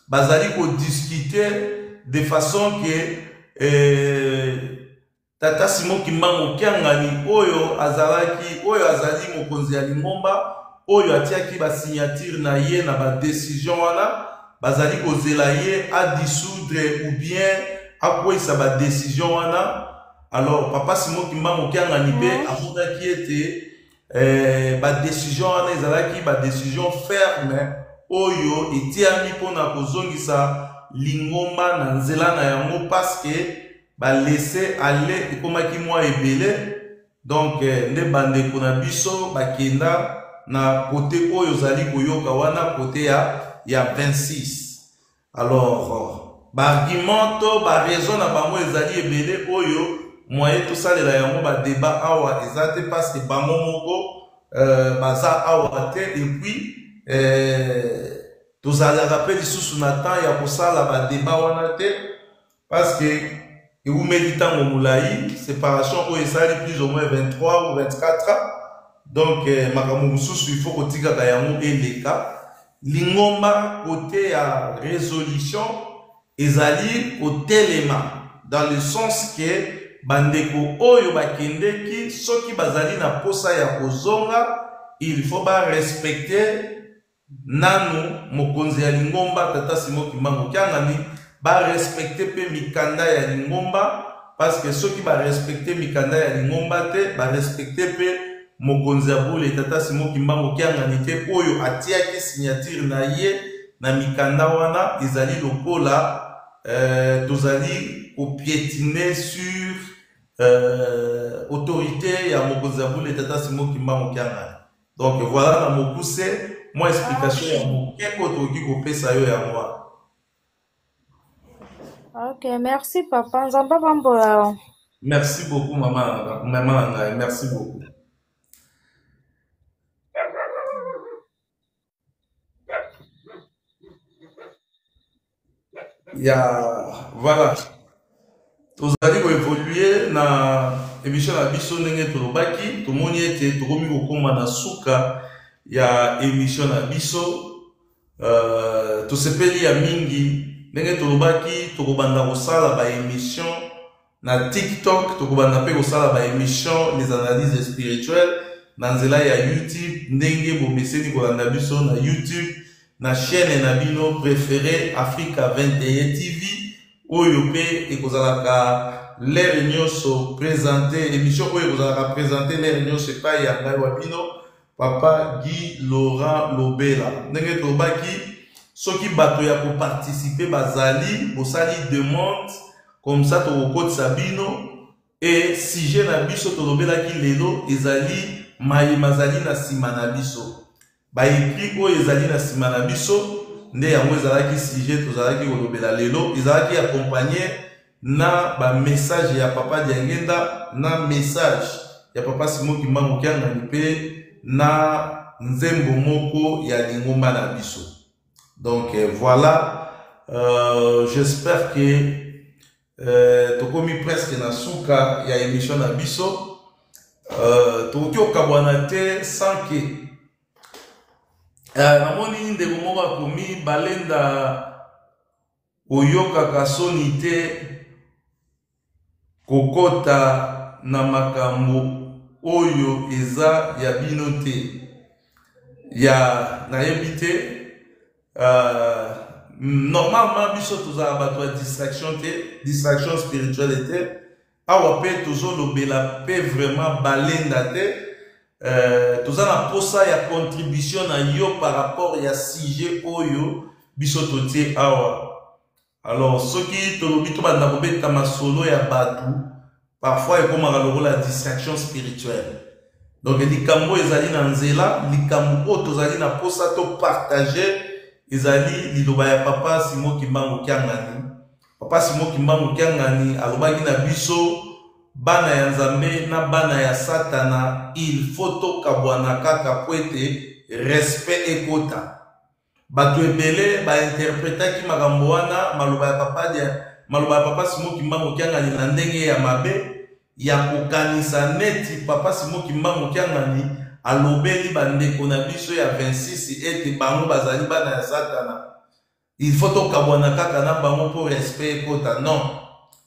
Speaker 1: bazali ko discuter de façon que eh, Tata Simon Kimbangu Kiangani oyo azalaki oyo azali mokonzi ya lingomba oyo atiaki ba signature na ye na ba decision wana bazali kozela ye a dissoudre ou bien akweyisa ba decision wana. Alors papa Simon Kimbangu Kiangani mpe amonaki ete eh, ba decision wana ezalaki ba decision ferme oyo etiami mpona kozongisa lingomba na nzela na yango parce que ba laisser aller ekomaki mwa ebele. Donc nde bandeko na biso bakenda na kote oyo ozali koyoka wana kote ya 26. Alors ba argument to ba raison na bango ezali ebele oyo moyen tosalela yango ba débat awa eza te parce que bango moko baza awa te et puis tozalaka pe lisusu na temps ya kosala ba débat wana te parce que ewumeli ntango molai, séparation oyo esali plus ou moins 23 ou 24 ans. Donc makambo mosusu il faut kotikaka yango eleka. Lingomba côté ya résolution ezali kotelema dans le sens que bandeko oyo bakendeki soki bazali na posa ya kozonga, il faut ba respecter nanu mokonzi ya lingomba Tata Simon Kimbangu Kiangani, ba respecter pe mikanda ya lingomba parce que soki ba respecter mikanda ya lingomba te, ba respecter pe mokonzi ya bule Tata Simon Kimbangu Kiangani te oyo atiaki signature na ye na mikanda wana, ezali lokola tozali ko piétiner sur autorité ya mokonzi ya bule Tata Simon Kimbangu Kiangani. Donc voilà na mokuse mwa explication ya moke oyo tokoki kopesa yo yango wana.
Speaker 6: Ok, merci papa. Nzambe apambola yo.
Speaker 1: Merci beaucoup mama, mama na ngai, merci beaucoup. Ya voilà, tozali koevolue na émission na biso ndenge tolobaki, tomoni ete tokomi kokóma na suka ya émission na biso. Tosepeli ya mingi ndenge tolobaki tokobanda kosala ba émission na TikTok, tokobanda mpe kosala ba émission les analyses spirituelles na nzela ya YouTube, ndenge bomeseni kolanda biso na YouTube na chaîne na bino préférée Africa 21 TV, oyo mpe ekozalaka l'heure nyonso présenter émission oyo ekozalaka présenter l'heure nyonso epai ya ngai wa bino Papa Guy Laurent Lobela. Ndenge tolobaki soki bato ya koparticiper bazali, bosali demande comme ça tokokotisa bino. Et sujet na biso tolobelaki lelo ezali maye mazali na nsima na biso, ba écrit oyo ezali na nsima na biso, nde yango ezalaki sujet tozalaki kolobela lelo, ezalaki accompagné na ba message ya Papa Diangenda, na message ya Papa Simon Kimbangu Kiangani mpe na nzembo moko ya lingomba na biso. Donc voilà, j'espère que tokomi presque na suka ya émission na biso. Tokoki kokabwana te sans que namoni ndeko moko akomi balenda oyokaka soni te kokota na makambo oyo eza ya bino te. Ya nayebi te, normalement biso tozala bato ya distraction te, distraction spirituelle te. Awa pe tozolobela pe vraiment balenda te. Toza na posa ya contribution na yo par rapport ya sujet oyo biso totie awa. Alors soki tolobi tobanda kobeta masolo ya batu, parfois ekomaka lokola distraction spirituelle. Donc likambo ezali na nzela, likambo oyo tozali na posa to partager ezali liloba ya Papa Simon Kimbangu Kiangani. Papa Simon Kimbangu Kiangani alobaki na biso bana ya Nzambe na bana ya Satana, il faut tokabwana kaka po ete respect ekota. Bato ebele ba interpretaki makambo wana, maloba ya papa maloba ya Papa Simon Kimbangu Kiangani na ndenge ya mabe, ya kokanisa neti Papa Simon Kimbangu Kiangani alobeli bandeko na biso ya 26 ete bango bazali bana ya Satana, il faut tokabwana kaka na bango mpo respect ekota. Non,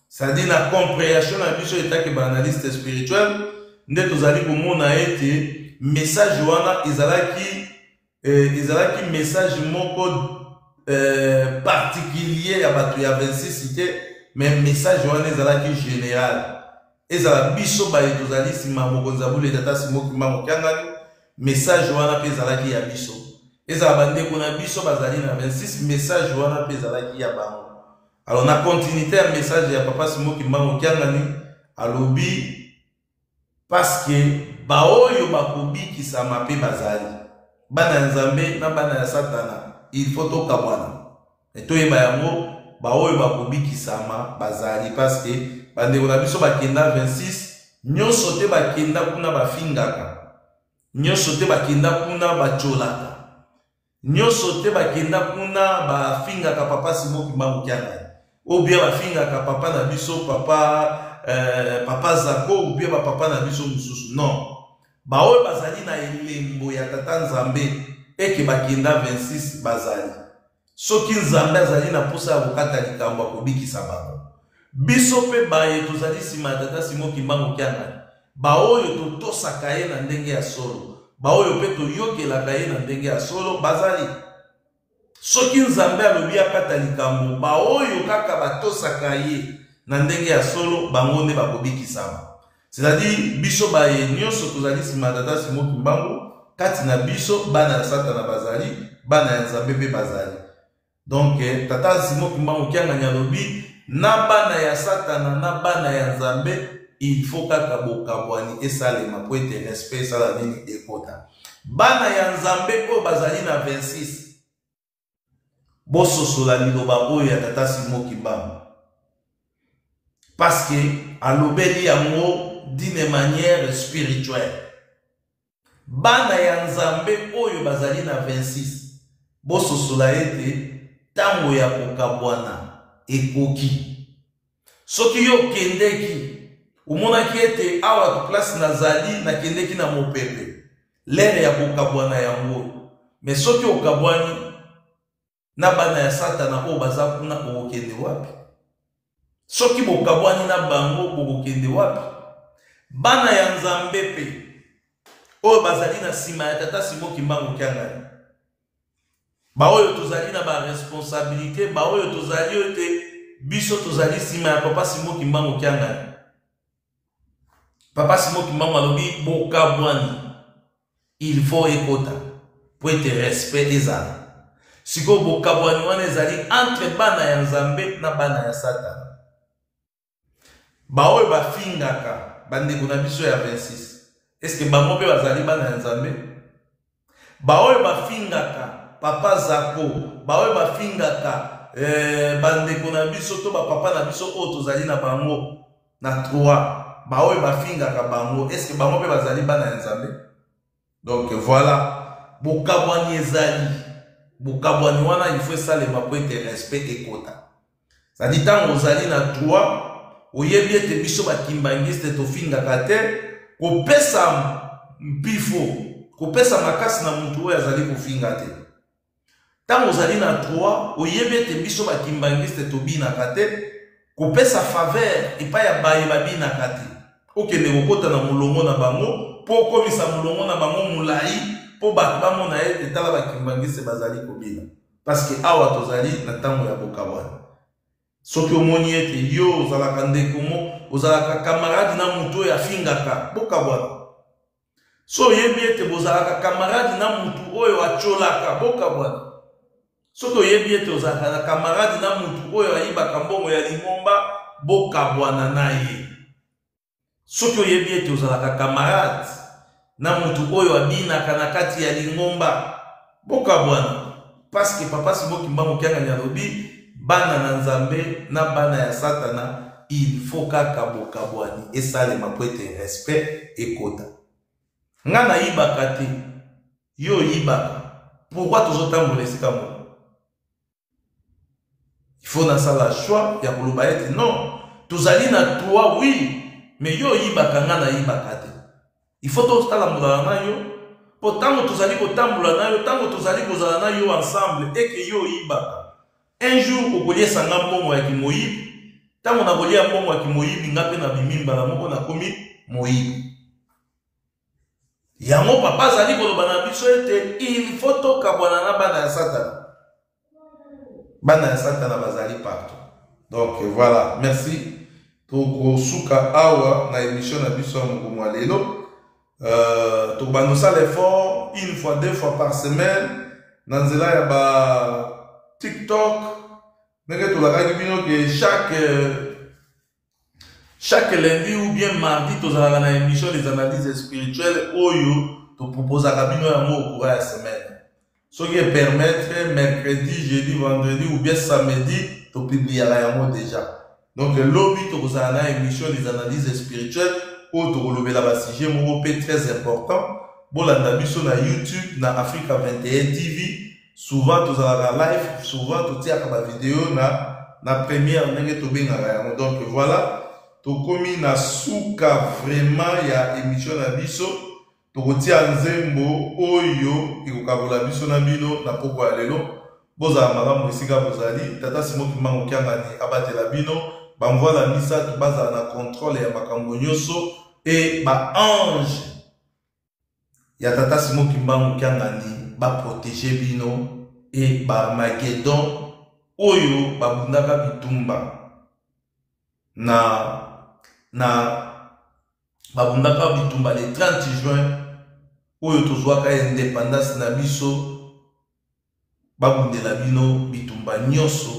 Speaker 1: c'est-à-dire na comprehension na biso etake ba analyste spirituel nde tozali komona ete message wana ezalaki ezalaki message moko particulier ya bato ya 26 te, mais message wana ezalaki général. Ezala biso baye tozali nsima ya mokonzi ya bule Tata Simon Kimbangu Kiangani, message wana mpe ezalaki ya biso. Ezala bandeko na biso bazali na 26, message wana mpe ezalaki ya bango. Alors na continuité ya message ya Papa Simon Kimbangu Kiangani, alobi parce que baoyo bakobikisama mpe bazali bana ya Nzambe na bana ya Satana, il faut tokabwana. Toyeba yango, baoyo bakobikisama bazali, parce que bandeko na biso bakenda 26 nyonso te bakenda kuna bafingaka, nyonso te bakenda kuna batiolaka, nyonso te bakenda kuna bafingaka Papa Simon Kimbangu Kiangani, ou bien bafingaka papa na biso papa Zako, ou bien bapapa na biso mosusu. Non, baoyo bazali na elembo ya Tata Nzambe eke bakenda 26 bazali. Soki Nzambe azali na posa ya kokata likambo, akobikisa bango. Biso mpe baye tozali nsima ya Tata Simon Kimbangu Kiangani, baoyo totosaka ye na ndenge ya solo, baoyo mpe toyokelaka ye na ndenge ya solo bazali. Soki Nzambe alobi akata likambo, baoyo kaka batosaka ye na ndenge ya solo, bango nde bakobikisama. C'est-à-dire biso baye nyonso tozali nsima ya Tata Simon Kimbangu, kati na biso bana ya Satana bazali, bana ya Nzambe mpe bazali. Donc Tata Simon Kimbangu Kiangani alobi na bana ya Satana na bana ya Nzambe, il faut kaka bokabwani esalema po ete respect esala nini ekota. Bana ya Nzambe oyo bazali na 26, bososola liloba oyo ya Tata Simon Kimbangu, parce que alobeli yango d'une manière spirituelle. Bana ya Nzambe oyo bazali na 26, bososola ete tango ya kokabwana ekoki. Soki yo okendeki, omonaki ete awa place nazali nakendeki na mopepe, lere ya kokabwana yango. Mais soki okabwani na bana ya Satana oyo baza kuna, okokende wapi? Soki bokabwani na bango, bokokende wapi? Bana ya Nzambe pe oyo bazali na nsima ya Tata Simon Kimbangu Kiangani, baoyo tozali na ba responsabilité, baoyo tozali oyo te biso tozali nsima ya Papa Simon Kimbangu Kiangani. Papa Simon Kimbangu alobi bokabwani, il faut ekota po ete respect ezala. Sikoyo bokabwani wana ezali entre bana ya Nzambe na bana ya Satana. Baoyo bafingaka bandeko na biso ya 26, est-ce que bango mpe bazali bana ya Nzambe? Baoyo bafingaka Papa Zako, baoyo bafingaka bandeko na biso to bapapa na biso oyo tozali na bango na 3, baoyo bafingaka bango, est-ce que bango mpe bazali bana ya Nzambe? Donc voilà, bokabwani ezali. Bokabwani wana il faut esalema po ete respect ekota. C'est-à-dire ntango ozali na 3, oyebi ete biso bakimbangiste tofingaka te, kopesa mpifo, kopesa makasi na mutu oyo azali kofinga te. Ntango ozali na 3, oyebi ete biso bakimbangiste tobinaka te, kopesa faveur epai ya baye babinaka te. Okende kokota na molongo na bango mpo okomisa molongo na bango molai mpo bato bamona ete tala bakimbangiste bazali kobina. Parce que awa tozali na ntango ya bokabwani. Soki omoni ete yo ozalaka ndeko mo, ozalaka camarade na motu oyo afingaka, bokabwana. So oyebi ete bozalaka camarade na motu oyo atiolaka, bokabwana. Soki oyebi ete ozalaka na camarade na motu oyo ayibaka mbongo ya lingomba, bokabwana na ye. Soki oyebi ete ozalaka camarade na motu oyo abinaka na kati ya lingomba, bokabwana. Parce que Papa Simon Kimbangu Kiangani alobi bana na Nzambe na bana ya Satana, il faut kaka bokabwani esalema po ete respect ekota. Nga nayibaka te, yo oyibaka, pourquoi tozotambola esika moko? Il faut nasala choix ya koloba ete non, tozali na trois oui, mais yo oyibaka nga nayibaka te. Il faut totalambolaka na yo mpo ntango tozali kotambola na yo, ntango tozali kozala na yo ensemble eke yo oyibaka. Un jour okoliesa nga mbongo ya kimoyibi, ntango nakolia mbongo ya kimoyibi nga mpe nabimi mbala moko nakomi moyibi. Yango papa azali koloba na biso ete il faut tokabwana na bana ya Satana. Bana ya Satana bazali partout. Donc voilà, merci. Tokosuka awa na émission na biso ya mokolo ya lelo. Euh, tokobanda kosala effort une fois deux fois par semaine na nzela ya ba TikTok ndenge tolakaki bino ke chaque euh, Chaque lundi ou bien mardi tozalaka na émission des analyses spirituelles oyo toproposaka bino yango au courant ya semaine. Soki e permettre mercredi, jeudi, vendredi ou bien samedi topubliaka yango déjà. Donc lobi tokozala na émission des analyses spirituelles oyo tokolobela ba sujet moko mpe très important. Bolanda biso na YouTube na Africa 21 TV. Souvent tozalaka live, souvent totiaka ba video na na première ndenge tobengaka yango. Donc voilà, tokomi na suka vraiment ya émission na biso. Tokotia nzembo oyo ekokabola biso na bino na pokwa ya lelo. Bozala malamu esika bozali. Tata Simon Kimbangu Kiangani abatela bino. Bamvwala misato bazala na contrôle ya makambo nyonso e ba ange ya tata Simon Kimbangu Kiangani ba protéger bino e ba Armageddon oyo babundaka bitumba na na babundaka bitumba le 30 juin oyo tozwaka independance na biso babundela bino bitumba nyonso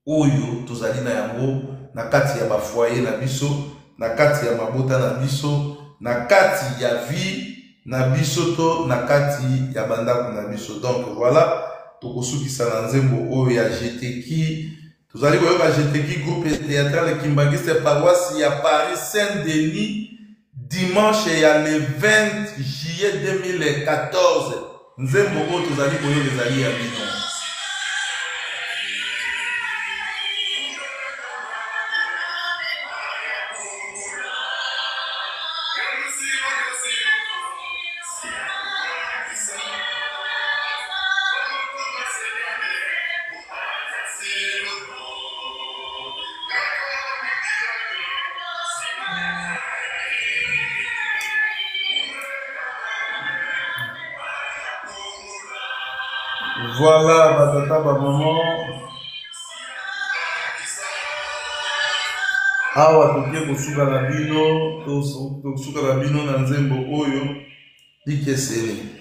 Speaker 1: oyo tozali na yango na kati ya bafoye na biso, na kati ya mabota na biso, na kati ya vie na biso to na kati ya bandako na biso. Donc voilà, tokosukisa na nzembo oyo ya Jeteki. Tozali koyoka Jeteki, groupe théâtral kimbanguiste paroisse ya Paris Saint-Denis, dimanche ya le 20 juillet 2014. Nzembo oyo tozali koyoka ezali ya bino. Voilà, batata, ba maman. Awa toke kosuka na bino, tosuka na bino na nzembo oyo likeseni.